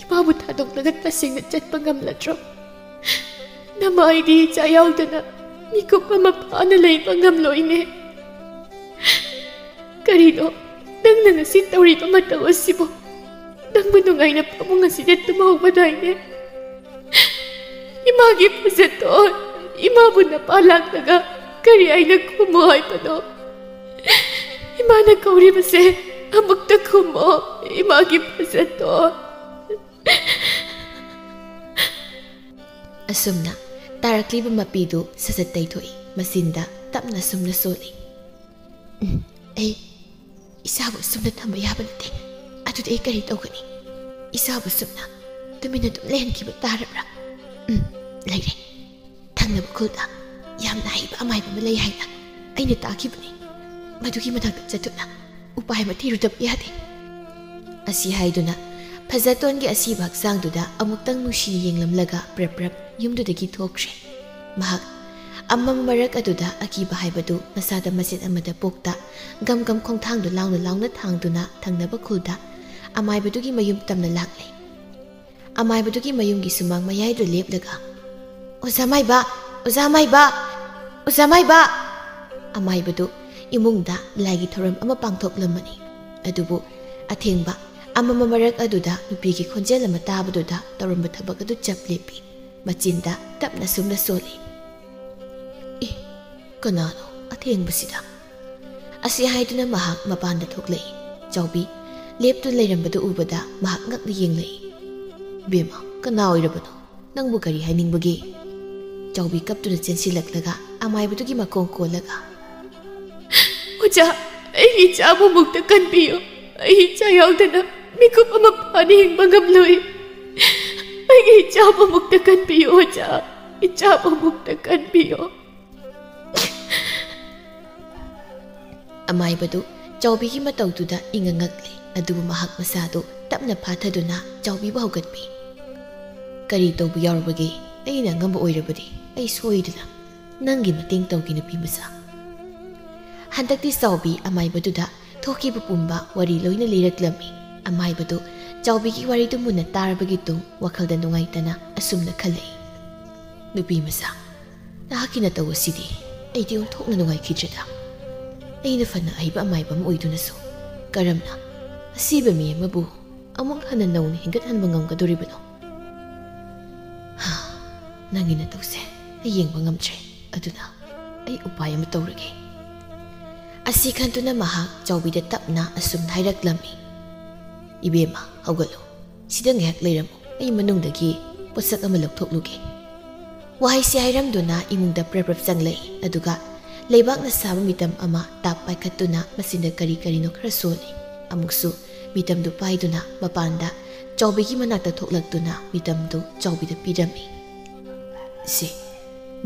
ꯏꯃꯥꯕꯨ ꯊꯥꯗꯣꯛꯂꯒ ꯇꯁꯦꯡꯅ ꯆꯠꯄ ꯉꯝꯂꯗ꯭ꯔꯣ? ꯅꯃꯥꯏꯗꯤ ꯏꯆꯥ ꯌꯥꯎꯗꯅ ꯃꯤꯀꯨꯞ ꯑꯃ ꯐꯥꯅ ꯂꯩꯕ ꯉꯝꯂꯣꯏꯅꯦ꯫ ꯀꯔꯤꯅꯣ ꯅꯪꯅ ꯉꯁꯤ ꯇꯧꯔꯤꯕ ꯃꯇꯧ ꯑꯁꯤꯕꯨ? ꯅꯪꯕꯨ ꯅꯨꯡꯉꯥꯏꯅ ꯐꯃꯨꯡ ꯑꯁꯤꯗ ꯇꯨꯝꯍꯧꯕꯗꯥꯏꯅꯦ? ꯏꯃꯥꯒꯤ ꯐꯖꯇꯣꯟ, ꯏꯃꯥꯕꯨ ꯅꯄꯥ ꯂꯥꯛꯂꯒ ꯀꯔꯤ ꯍꯥꯏꯅ ꯈꯨꯝꯃꯣ ꯍꯥꯏꯕꯅꯣ? ꯏꯃꯥꯅ ꯀꯧꯔꯤꯕꯁꯦ ꯑꯃꯨꯛꯇ ꯈꯨꯝꯃꯣ, ꯏꯃꯥꯒꯤ ꯐꯖꯇꯣꯟ"꯫ ꯑꯁꯨꯝꯅ ꯇꯥꯔꯛꯂꯤꯕ ꯃꯄꯤꯗꯨ ꯁꯠ ꯁꯠ ꯇꯩꯊꯣꯛꯏ꯫ ꯃꯆꯤꯟꯗ ꯇꯞꯅ ꯁꯨꯝꯅ ꯁꯣꯜꯂꯤ꯫ "ꯎꯝ, ꯑꯩ ꯏꯆꯥꯕꯨ ꯁꯨꯝꯅ ꯊꯝꯕ ꯌꯥꯕ ꯅꯠꯇꯦ꯫ ꯑꯗꯨꯗꯤ ꯑꯩ ꯀꯔꯤ ꯇꯧꯒꯅꯤ? ꯏꯆꯥꯕꯨ ꯁꯨꯝꯅ ꯇꯨꯃꯤꯟꯅ ꯑꯗꯨꯝ ꯂꯩꯍꯟꯈꯤꯕ ꯇꯥꯔꯕ꯭ꯔꯥ? ꯎꯝ, ꯂꯩꯔꯦ꯫ ꯊꯪꯅꯕ ꯈꯨꯜꯗ ꯌꯥꯝꯅ ꯍꯩꯕ ꯑꯃꯥꯏꯕ ꯑꯃ ꯂꯩ ꯍꯥꯏꯅ ꯑꯩꯅ ꯇꯥꯈꯤꯕꯅꯤ꯫ ꯃꯗꯨꯒꯤ ꯃꯅꯥꯛꯇ ꯆꯠꯇꯨꯅ ꯎꯄꯥꯏ ꯑꯃ ꯊꯤꯔꯨꯗꯕ ꯌꯥꯗꯦ"꯫ ꯑꯁꯤ ꯍꯥꯏꯗꯨꯅ ꯐꯖꯇꯣꯟꯒꯤ ꯑꯁꯤꯕ ꯍꯛꯆꯥꯡꯗꯨꯗ ꯑꯃꯨꯛꯇꯪ ꯅꯨꯡꯁꯤꯅ ꯌꯦꯡꯂꯝꯂꯒ ꯄ꯭ꯔꯞ ꯄ꯭ꯔꯞ ꯌꯨꯝꯗꯨꯗꯒꯤ ꯊꯣꯛꯈ꯭ꯔꯦ꯫ ꯃꯍꯥꯛ ꯑꯃꯝ ꯃꯔꯛ ꯑꯗꯨꯗ ꯑꯀꯤꯕ ꯍꯥꯏꯕꯗꯨ ꯃꯁꯥꯗ ꯃꯆꯦꯠ ꯑꯃꯗ ꯄꯣꯛꯇ, ꯒꯝ ꯒꯝ ꯈꯣꯡꯊꯥꯡꯗꯨ ꯂꯥꯎꯅ ꯂꯥꯎꯅ ꯊꯥꯡꯗꯨꯅ ꯊꯪꯅꯕ ꯈꯨꯜꯗ ꯑꯃꯥꯏꯕꯗꯨꯒꯤ ꯃꯌꯨꯝ ꯇꯝꯅ ꯂꯥꯛꯂꯦ꯫ ꯑꯃꯥꯏꯕꯗꯨꯒꯤ ꯃꯌꯨꯝꯒꯤ ꯁꯨꯃꯥꯡ ꯃꯌꯥꯏꯗ ꯂꯦꯞꯂꯒ, "ꯑꯣꯖꯥ ꯃꯥꯏꯕ! ꯑꯣꯖꯥ ꯃꯥꯏꯕ! ꯑꯣꯖꯥ ꯃꯥꯏꯕ!" ꯑꯃꯥꯏꯕꯗꯨ ꯏꯃꯨꯡꯗ ꯂꯥꯏꯒꯤ ꯊꯧꯔꯝ ꯑꯃ ꯄꯥꯡꯊꯣꯛꯂꯝꯕꯅꯤ꯫ ꯑꯗꯨꯕꯨ ꯑꯊꯦꯡꯕ ꯑꯃꯝꯕ ꯃꯔꯛ ꯑꯗꯨꯗ ꯅꯨꯄꯤꯒꯤ ꯈꯣꯟꯖꯦꯜ ꯑꯃ ꯇꯥꯕꯗꯨꯗ ꯇꯧꯔꯝꯕ ꯊꯕꯛ ꯑꯗꯨ ꯆꯞ ꯂꯦꯞꯄꯤ꯫ ꯃꯆꯤꯟꯗ ꯇꯞꯅ ꯁꯨꯝꯅ ꯁꯣꯜꯂꯤ꯫ "ꯀꯅꯥꯅꯣ ꯑꯊꯦꯡꯕꯁꯤꯗ?" ꯑꯁꯤ ꯍꯥꯏꯗꯨꯅ ꯃꯍꯥꯛ ꯃꯄꯥꯟꯗ ꯊꯣꯛꯂꯛꯏ꯫ ꯆꯥꯎꯕꯤ ꯂꯦꯞꯇꯨꯅ ꯂꯩꯔꯝꯕꯗꯨ ꯎꯕꯗ ꯃꯍꯥꯛ ꯉꯛꯅ ꯌꯦꯡꯂꯛꯏ꯫ "ꯏꯕꯦꯝꯃ, ꯀꯅꯥ ꯑꯣꯏꯔꯕꯅꯣ? ꯅꯪꯕꯨ ꯀꯔꯤ ꯍꯥꯏꯅꯤꯡꯕꯒꯦ?" ꯆꯥꯎꯕꯤ ꯀꯞꯇꯨꯅ ꯆꯦꯟꯁꯤꯜꯂꯛꯂꯒ ꯑꯃꯥꯏꯕꯗꯨꯒꯤ ꯃꯈꯣꯡ ꯀꯣꯜꯂꯒ, "ꯑꯣꯖꯥ, ꯑꯩꯒꯤ ꯏꯆꯥꯕꯨ ꯑꯃꯨꯛꯇ ꯀꯟꯕꯤꯌꯨ꯫ ꯑꯩ ꯏꯆꯥ ꯌꯥꯎꯗꯅ ꯃꯤꯀꯨꯞ ꯑꯃ ꯐꯥꯅ ꯍꯤꯡꯕ ꯉꯝꯂꯣꯏ꯫ ꯑꯩꯒꯤ ꯏꯆꯥꯕꯨ ꯑꯃꯨꯛꯇ ꯀꯟꯕꯤꯌꯨ ꯑꯣꯖꯥ, ꯏꯆꯥꯕꯨ ꯑꯃꯨꯛꯇ ꯀꯟꯕꯤꯌꯨ꯫" ꯑꯃꯥꯏꯕꯗꯨ ꯆꯥꯎꯕꯤꯒꯤ ꯃꯇꯧꯗꯨꯗ ꯏꯉꯛ ꯉꯛꯂꯦ, ꯑꯗꯨꯕꯨ ꯃꯍꯥꯛ ꯃꯁꯥꯗꯨ ꯇꯞꯅ ꯐꯥꯊꯗꯨꯅ ꯆꯥꯎꯕꯤꯕꯨ ꯍꯧꯒꯠꯄꯤ꯫ "ꯀꯔꯤ ꯇꯧꯕ ꯌꯥꯎꯔꯕꯒꯦ? ꯑꯩꯅ ꯑꯉꯝꯕ ꯑꯣꯏꯔꯕꯗꯤ ꯑꯩ ꯁꯣꯏꯗꯅ ꯅꯪꯒꯤ ꯃꯇꯦꯡ ꯇꯧꯒꯦ, ꯅꯨꯄꯤ ꯃꯆꯥ꯫" ꯍꯟꯗꯛꯇꯤ ꯆꯥꯎꯕꯤ ꯑꯃꯥꯏꯕꯗꯨꯗ ꯊꯣꯛꯈꯤꯕ ꯄꯨꯝꯕ ꯋꯥꯔꯤ ꯂꯣꯏꯅ ꯂꯤꯔꯛꯂꯝꯃꯤ꯫ ꯑꯃꯥꯏꯕꯗꯨ ꯆꯥꯎꯕꯤꯒꯤ ꯋꯥꯔꯤꯗꯨ ꯃꯨꯟꯅ ꯇꯥꯔꯕꯒꯤ ꯇꯨꯡ ꯋꯥꯈꯜꯗ ꯅꯨꯡꯉꯥꯏꯇꯅ ꯑꯁꯨꯝꯅ ꯈꯜꯂꯛꯏ, "ꯅꯨꯄꯤ ꯃꯆꯥ, ꯅꯍꯥꯛꯀꯤ ꯅꯇꯧ ꯑꯁꯤꯗꯤ ꯑꯩꯗꯤ ꯑꯣꯟꯊꯣꯛꯅ ꯅꯨꯡꯉꯥꯏꯈꯤꯗ꯭ꯔꯦꯗ꯫ ꯑꯩꯅ ꯐꯅ ꯑꯍꯩꯕ ꯑꯃꯥꯏꯕ ꯑꯃ ꯑꯣꯏꯗꯨꯅꯁꯨ ꯀꯔꯝꯅ ꯑꯁꯤꯕ ꯃꯤ ꯑꯃꯕꯨ ꯑꯃꯨꯛ ꯍꯟꯅ ꯅꯧꯅ ꯍꯤꯡꯒꯠꯍꯟꯕ ꯉꯝꯒꯗꯧꯔꯤꯕꯅꯣ? ꯍꯥ, ꯅꯪꯒꯤ ꯅꯇꯧꯁꯦ ꯑꯩ ꯌꯦꯡꯕ ꯉꯝꯗ꯭ꯔꯦ, ꯑꯗꯨꯅ ꯑꯩ ꯎꯄꯥꯏ ꯑꯃ ꯇꯧꯔꯒꯦ꯫" ꯑꯁꯤ ꯈꯟꯗꯨꯅ ꯃꯍꯥꯛ ꯆꯥꯎꯕꯤꯗ ꯇꯞꯅ ꯑꯁꯨꯝꯅ ꯍꯥꯏꯔꯛꯂꯝꯃꯤ, "ꯏꯕꯦꯝꯃ, ꯍꯧꯒꯠꯂꯨ꯫ ꯁꯤꯗ ꯉꯥꯏꯍꯥꯛ ꯂꯩꯔꯝꯃꯨ꯫ ꯑꯩ ꯃꯅꯨꯡꯗꯒꯤ ꯄꯣꯠꯁꯛ ꯑꯃ ꯂꯧꯊꯣꯛꯂꯨꯒꯦ꯫" ꯋꯥꯍꯩꯁꯤ ꯍꯥꯏꯔꯝꯗꯨꯅ ꯏꯃꯨꯡꯗ ꯄ꯭ꯔꯞ ꯄ꯭ꯔꯞ ꯆꯪꯂꯛꯏ꯫ ꯑꯗꯨꯒ ꯂꯩꯕꯥꯛꯅ ꯁꯥꯕ ꯃꯤꯇꯝ ꯑꯃ ꯇꯥꯞ ꯄꯥꯏꯈꯠꯇꯨꯅ ꯃꯆꯤꯟꯗ ꯀꯔꯤ ꯀꯔꯤꯅꯣ ꯈꯔ ꯁꯣꯜꯂꯤ꯫ ꯑꯃꯨꯛꯁꯨ ꯃꯤꯇꯝꯗꯨ ꯄꯥꯏꯗꯨꯅ ꯃꯄꯥꯟꯗ ꯆꯥꯎꯕꯤꯒꯤ ꯃꯅꯥꯛꯇ ꯊꯣꯛꯂꯛꯇꯨꯅ ꯃꯤꯇꯝꯗꯨ ꯆꯥꯎꯕꯤꯗ ꯄꯤꯔꯝꯃꯤ꯫ "ꯁꯦ,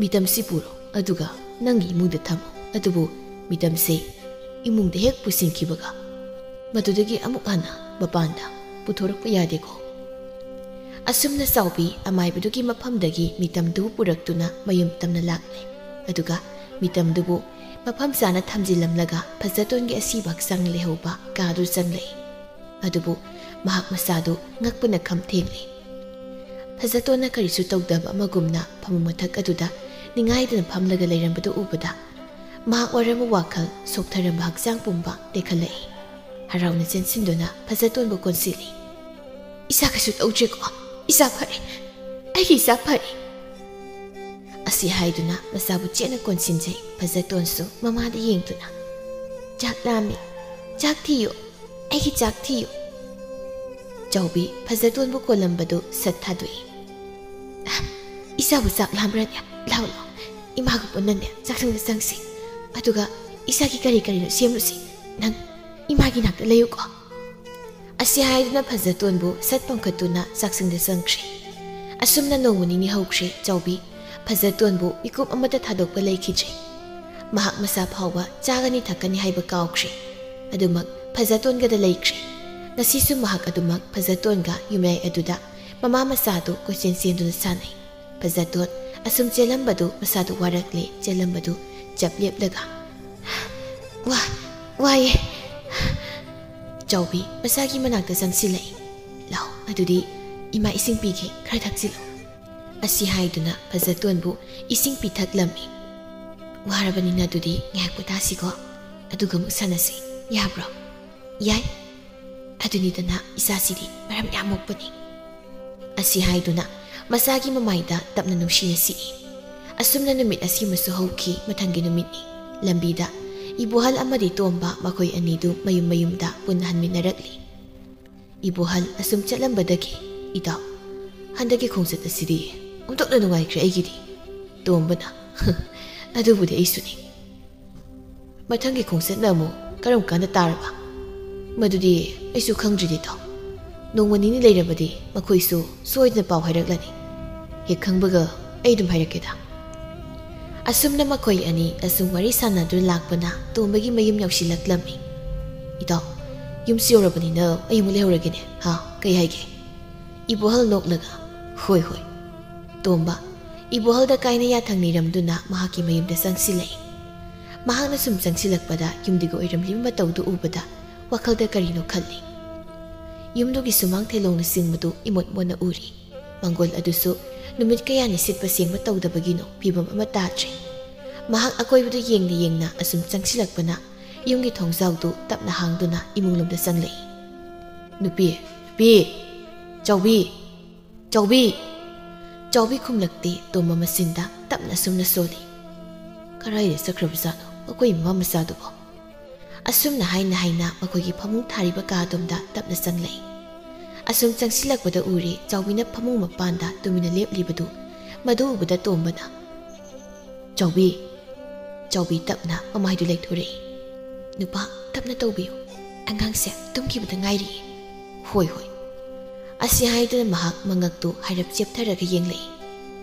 ꯃꯤꯇꯝꯁꯤ ꯄꯨꯔꯣ, ꯑꯗꯨꯒ ꯅꯪꯒꯤ ꯏꯃꯨꯡꯗ ꯊꯝꯃꯨ꯫ ꯑꯗꯨꯕꯨ ꯃꯤꯇꯝꯁꯦ ꯏꯃꯨꯡꯗ ꯍꯦꯛ ꯄꯨꯁꯤꯟꯈꯤꯕꯒ ꯃꯗꯨꯗꯒꯤ ꯑꯃꯨꯛ ꯍꯟꯅ ꯃꯄꯥꯟꯗ ꯄꯨꯊꯣꯔꯛꯄ ꯌꯥꯗꯦꯀꯣ꯫" ꯑꯁꯨꯝꯅ ꯆꯥꯎꯕꯤ ꯑꯃꯥꯏꯕꯗꯨꯒꯤ ꯃꯐꯝꯗꯒꯤ ꯃꯤꯇꯝꯗꯨ ꯄꯨꯔꯛꯇꯨꯅ ꯃꯌꯨꯝ ꯇꯝꯅ ꯂꯥꯛꯂꯦ꯫ ꯑꯗꯨꯒ ꯃꯤꯇꯝꯗꯨꯕꯨ ꯃꯐꯝ ꯆꯥꯅ ꯊꯝꯖꯤꯜꯂꯝꯂꯒ ꯐꯖꯇꯣꯟꯒꯤ ꯑꯁꯤꯕ ꯍꯛꯆꯥꯡ ꯂꯩꯍꯧꯕ ꯀꯥꯗꯨ ꯆꯪꯂꯛꯏ꯫ ꯑꯗꯨꯕꯨ ꯃꯍꯥꯛ ꯃꯁꯥꯗꯨ ꯉꯛꯄꯅ ꯈꯝ ꯊꯦꯡꯂꯤ꯫ ꯐꯖꯇꯣꯟꯅ ꯀꯔꯤꯁꯨ ꯇꯧꯗꯕ ꯑꯃꯒꯨꯝꯅ ꯐꯃꯨꯡ ꯃꯊꯛ ꯑꯗꯨꯗ ꯅꯤꯡꯉꯥꯏꯗꯅ ꯐꯝꯂꯒ ꯂꯩꯔꯝꯕꯗꯨ ꯎꯕꯗ ꯃꯍꯥꯛ ꯋꯥꯔꯝꯕ ꯋꯥꯈꯜ, ꯁꯣꯛꯊꯔꯝꯕ ꯍꯛꯆꯥꯡ ꯄꯨꯝꯕ ꯇꯦꯛꯈꯠꯂꯛꯏ꯫ ꯍꯔꯥꯎꯅ ꯆꯦꯟꯁꯤꯟꯗꯨꯅ ꯐꯖꯇꯣꯟꯕꯨ ꯀꯣꯟꯁꯤꯜꯂꯤ꯫ "ꯏꯆꯥ ꯀꯩꯁꯨ ꯇꯧꯗ꯭ꯔꯦꯀꯣ? ꯏꯆꯥ ꯐꯔꯦ꯫ ꯑꯩꯒꯤ ꯏꯆꯥ ꯐꯔꯦ꯫" ꯑꯁꯤ ꯍꯥꯏꯗꯨꯅ ꯃꯆꯥꯕꯨ ꯆꯦꯠꯅ ꯀꯣꯟꯁꯤꯟꯖꯩ꯫ ꯐꯖꯇꯣꯟꯁꯨ ꯃꯃꯥꯗ ꯌꯦꯡꯗꯨꯅ, "ꯆꯥꯛ ꯂꯥꯝꯃꯤ, ꯆꯥꯛ ꯊꯤꯌꯨ, ꯑꯩꯒꯤ ꯆꯥꯛ ꯊꯤꯌꯨ"꯫ ꯆꯥꯎꯕꯤ ꯐꯖꯇꯣꯟꯕꯨ ꯀꯣꯜꯂꯝꯕꯗꯨ ꯁꯠ ꯊꯥꯗꯣꯛꯏ꯫ "ꯑ, ꯏꯆꯥꯕꯨ ꯆꯥꯛ ꯂꯥꯝꯕ꯭ꯔꯅꯦ? ꯂꯥꯎ, ꯂꯥꯎ, ꯏꯃꯥꯒ ꯄꯨꯟꯅꯅꯦ ꯆꯥꯛꯁꯪꯗ ꯆꯪꯁꯤ꯫ ꯑꯗꯨꯒ ꯏꯆꯥꯒꯤ ꯀꯔꯤ ꯀꯔꯤꯅꯣ ꯁꯦꯝꯂꯨꯁꯤ꯫ ꯅꯪ ꯏꯃꯥꯒꯤ ꯅꯥꯛꯇ ꯂꯩꯌꯨꯀꯣ"꯫ ꯑꯁꯤ ꯍꯥꯏꯗꯨꯅ ꯐꯖꯇꯣꯟꯕꯨ ꯁꯠ ꯄꯝꯈꯠꯇꯨꯅ ꯆꯥꯛꯁꯪꯗ ꯆꯪꯈ꯭ꯔꯦ꯫ ꯑꯁꯨꯝꯅ ꯅꯣꯡꯃ ꯅꯤꯅꯤ ꯍꯧꯈ꯭ꯔꯦ꯫ ꯆꯥꯎꯕꯤ ꯐꯖꯇꯣꯟꯕꯨ ꯃꯤꯀꯨꯞ ꯑꯃꯠꯇ ꯊꯥꯗꯣꯛꯄ ꯂꯩꯈꯤꯗ꯭ꯔꯦ꯫ ꯃꯍꯥꯛ ꯃꯁꯥ ꯐꯥꯎꯕ ꯆꯥꯒꯅꯤ ꯊꯛꯀꯅꯤ ꯍꯥꯏꯕ ꯀꯥꯎꯈ꯭ꯔꯦ꯫ ꯑꯗꯨꯃꯛ ꯐꯖꯇꯣꯟꯒꯗ ꯂꯩꯈ꯭ꯔꯦ꯫ ꯉꯁꯤꯁꯨ ꯃꯍꯥꯛ ꯑꯗꯨꯃꯛ ꯐꯖꯇꯣꯟꯒ ꯌꯨꯝꯌꯥꯏ ꯑꯗꯨꯗ ꯃꯃꯥ ꯃꯆꯥꯗꯨ ꯀꯣꯏꯆꯦꯟ ꯆꯦꯟꯗꯨꯅ ꯁꯥꯟꯅꯩ꯫ ꯐꯖꯇꯣꯟ ꯑꯁꯨꯝ ꯆꯦꯜꯂꯝꯕꯗꯨ ꯃꯁꯥꯗꯨ ꯋꯥꯔꯛꯂꯦ꯫ ꯆꯦꯜꯂꯝꯕꯗꯨ ꯆꯞ ꯂꯦꯞꯂꯒ, "ꯋꯥ, ꯋꯥꯏꯌꯦ"꯫ ꯆꯥꯎꯕꯤ ꯃꯆꯥꯒꯤ ꯃꯅꯥꯛꯇ ꯆꯪꯁꯤꯜꯂꯛꯏ꯫ "ꯂꯥꯎ, ꯑꯗꯨꯗꯤ ꯏꯃꯥ ꯏꯁꯤꯡ ꯄꯤꯒꯦ, ꯈꯔ ꯊꯛꯆꯤꯜꯂꯨ"꯫ ꯑꯁꯤ ꯍꯥꯏꯗꯨꯅ ꯐꯖꯇꯣꯟꯕꯨ ꯏꯁꯤꯡ ꯄꯤꯊꯛꯂꯝꯃꯤ꯫ "ꯋꯥꯔꯕꯅꯤꯅ ꯑꯗꯨꯗꯤ ꯉꯥꯏꯍꯥꯛ ꯄꯣꯊꯥꯁꯤꯀꯣ, ꯑꯗꯨꯒ ꯑꯃꯨꯛ ꯁꯥꯟꯅꯁꯤ, ꯌꯥꯕ꯭ꯔꯣ?" "ꯌꯥꯏ꯫ ꯑꯗꯨꯅꯤꯗꯅ ꯏꯆꯥꯁꯤꯗꯤ ꯃꯔꯝ ꯌꯥꯝ ꯃꯣꯛꯄꯅꯤ"꯫ ꯑꯁꯤ ꯍꯥꯏꯗꯨꯅ ꯃꯆꯥꯒꯤ ꯃꯃꯥꯏꯗ ꯇꯞꯅ ꯅꯨꯡꯁꯤꯅ ꯁꯤꯛꯏ꯫ ꯑꯁꯨꯝꯅ ꯅꯨꯃꯤꯠ ꯑꯁꯤꯃꯁꯨ ꯍꯧꯈꯤ꯫ ꯃꯊꯪꯒꯤ ꯅꯨꯃꯤꯠꯅꯤ꯫ ꯂꯝꯕꯤꯗ ꯏꯕꯣꯍꯜ ꯑꯃꯗꯤ ꯇꯣꯝꯕ ꯃꯈꯣꯏ ꯑꯅꯤꯗꯨ ꯃꯌꯨꯝ ꯃꯌꯨꯝꯗ ꯄꯨꯟꯅ ꯍꯟꯃꯤꯟꯅꯔꯛꯂꯤ꯫ ꯏꯕꯣꯍꯜ ꯑꯁꯨꯝ ꯆꯠꯂꯝꯕꯗꯒꯤ, "ꯏꯇꯥꯎ, ꯍꯟꯗꯛꯀꯤ ꯈꯣꯡꯆꯠ ꯑꯁꯤꯗꯤ ꯑꯣꯟꯊꯣꯛꯅ ꯅꯨꯡꯉꯥꯏꯈ꯭ꯔꯦ ꯑꯩꯒꯤꯗꯤ"꯫ ꯇꯣꯝꯕꯅ, "ꯑꯗꯨꯕꯨꯗꯤ ꯑꯩꯁꯨꯅꯤ"꯫ "ꯃꯊꯪꯒꯤ ꯈꯣꯡꯆꯠꯅ ꯑꯃꯨꯛ ꯀꯔꯝ ꯀꯥꯟꯗ ꯇꯥꯔꯕ?" "ꯃꯗꯨꯗꯤ ꯑꯩꯁꯨ ꯈꯪꯗ꯭ꯔꯤꯗ ꯏꯇꯥꯎ꯫ ꯅꯣꯡꯃ ꯅꯤꯅꯤ ꯂꯩꯔꯕꯗꯤ ꯃꯈꯣꯏꯁꯨ ꯁꯣꯏꯗꯅ ꯄꯥꯎ ꯍꯥꯏꯔꯛꯂꯅꯤ꯫ ꯍꯦꯛ ꯈꯪꯕꯒ ꯑꯩ ꯑꯗꯨꯝ ꯍꯥꯏꯔꯛꯀꯦꯗ"꯫ ꯑꯁꯨꯝꯅ ꯃꯈꯣꯏ ꯑꯅꯤ ꯑꯁꯨꯝ ꯋꯥꯔꯤ ꯁꯥꯟꯅꯗꯨꯅ ꯂꯥꯛꯄꯅ ꯇꯣꯝꯕꯒꯤ ꯃꯌꯨꯝ ꯌꯧꯁꯤꯜꯂꯛꯂꯝꯃꯤ꯫ "ꯏꯇꯥꯎ, ꯌꯨꯝꯁꯨ ꯌꯧꯔꯕꯅꯤꯅ ꯑꯩ ꯑꯃꯨꯛ ꯂꯩꯍꯧꯔꯒꯦꯅꯦ꯫ ꯍꯥ, ꯀꯩ ꯍꯥꯏꯒꯦ?" ꯏꯕꯣꯍꯜ ꯅꯣꯛꯂꯒ, "ꯍꯣꯏ, ꯍꯣꯏ"꯫ ꯇꯣꯝꯕ ꯏꯕꯣꯍꯜꯗ ꯀꯥꯏꯅ ꯌꯥꯊꯪ ꯅꯤꯔꯝꯗꯨꯅ ꯃꯍꯥꯛꯀꯤ ꯃꯌꯨꯝꯗ ꯆꯪꯁꯤꯜꯂꯛꯏ꯫ ꯃꯍꯥꯛꯅ ꯁꯨꯝ ꯆꯪꯁꯤꯜꯂꯛꯄꯗ ꯌꯨꯝꯗꯨꯒꯤ ꯑꯣꯏꯔꯝꯂꯤꯕ ꯃꯇꯧꯗꯨ ꯎꯕꯗ ꯋꯥꯈꯜꯗ ꯀꯔꯤꯅꯣ ꯈꯜꯂꯤ꯫ ꯌꯨꯝꯗꯨꯒꯤ ꯁꯨꯃꯥꯡ ꯊꯦꯂꯣꯡꯅꯆꯤꯡꯕꯗꯨ ꯏꯃꯣꯠ ꯃꯣꯠꯅ ꯎꯔꯤ꯫ ꯃꯪꯒꯣꯜ ꯑꯗꯨꯁꯨ ꯅꯨꯃꯤꯠ ꯀꯌꯥꯅꯤ ꯁꯤꯠꯄ ꯁꯦꯡꯕ ꯇꯧꯗꯕꯒꯤꯅꯣ ꯐꯤꯕꯝ ꯑꯃ ꯇꯥꯗ꯭ꯔꯦ꯫ ꯃꯍꯥꯛ ꯑꯀꯣꯏꯕꯗꯨ ꯌꯦꯡꯅ ꯌꯦꯡꯅ ꯑꯁꯨꯝ ꯆꯪꯁꯤꯜꯂꯛꯄꯅ ꯌꯨꯝꯒꯤ ꯊꯣꯡꯖꯥꯎꯗꯨ ꯇꯞꯅ ꯍꯥꯡꯗꯨꯅ ꯏꯃꯨꯡꯂꯣꯝꯗ ꯆꯪꯂꯛꯏ꯫ "ꯅꯨꯄꯤ, ꯅꯨꯄꯤ! ꯆꯥꯎꯕꯤ! ꯆꯥꯎꯕꯤ!" ꯆꯥꯎꯕꯤ ꯈꯨꯝꯂꯛꯇꯦ꯫ ꯇꯣꯝꯕ ꯃꯆꯤꯟꯗ ꯇꯞ ꯑꯁꯨꯝꯅ ꯁꯣꯜꯂꯤ꯫ "ꯀꯔꯥꯏꯗ ꯆꯠꯈ꯭ꯔꯕꯖꯥꯠꯅꯣ ꯃꯈꯣꯏ ꯃꯃꯥ ꯃꯆꯥꯗꯨꯕꯣ?" ꯑꯁꯨꯝꯅ ꯍꯥꯏꯅ ꯍꯥꯏꯅ ꯃꯈꯣꯏꯒꯤ ꯐꯃꯨꯡ ꯊꯥꯔꯤꯕ ꯀꯥ ꯑꯗꯣꯝꯗ ꯇꯞꯅ ꯆꯪꯂꯛꯏ꯫ ꯑꯁꯨꯝ ꯆꯪꯁꯤꯜꯂꯛꯄꯗ ꯎꯔꯦ ꯆꯥꯎꯕꯤꯅ ꯐꯃꯨꯡ ꯃꯄꯥꯟꯗ ꯇꯨꯃꯤꯟꯅ ꯂꯦꯞꯂꯤꯕꯗꯨ꯫ ꯃꯗꯨ ꯎꯕꯗ ꯇꯣꯝꯕꯅ, "ꯆꯥꯎꯕꯤ!" ꯆꯥꯎꯕꯤ ꯇꯞꯅ ꯃꯃꯥꯏꯗꯨ ꯂꯩꯊꯣꯔꯛꯏ꯫ "ꯅꯨꯄꯥ, ꯇꯞꯅ ꯇꯧꯕꯤꯌꯨ꯫ ꯑꯉꯥꯡꯁꯦ ꯇꯨꯝꯈꯤꯕꯗ ꯉꯥꯏꯔꯤꯌꯦ꯫" "ꯍꯣꯏ, ꯍꯣꯏ꯫" ꯑꯁꯤ ꯍꯥꯏꯗꯨꯅ ꯃꯍꯥꯛ ꯃꯉꯛꯇꯨ ꯍꯥꯏꯔꯞ ꯆꯦꯞꯊꯔꯒ ꯌꯦꯡꯂꯛꯏ꯫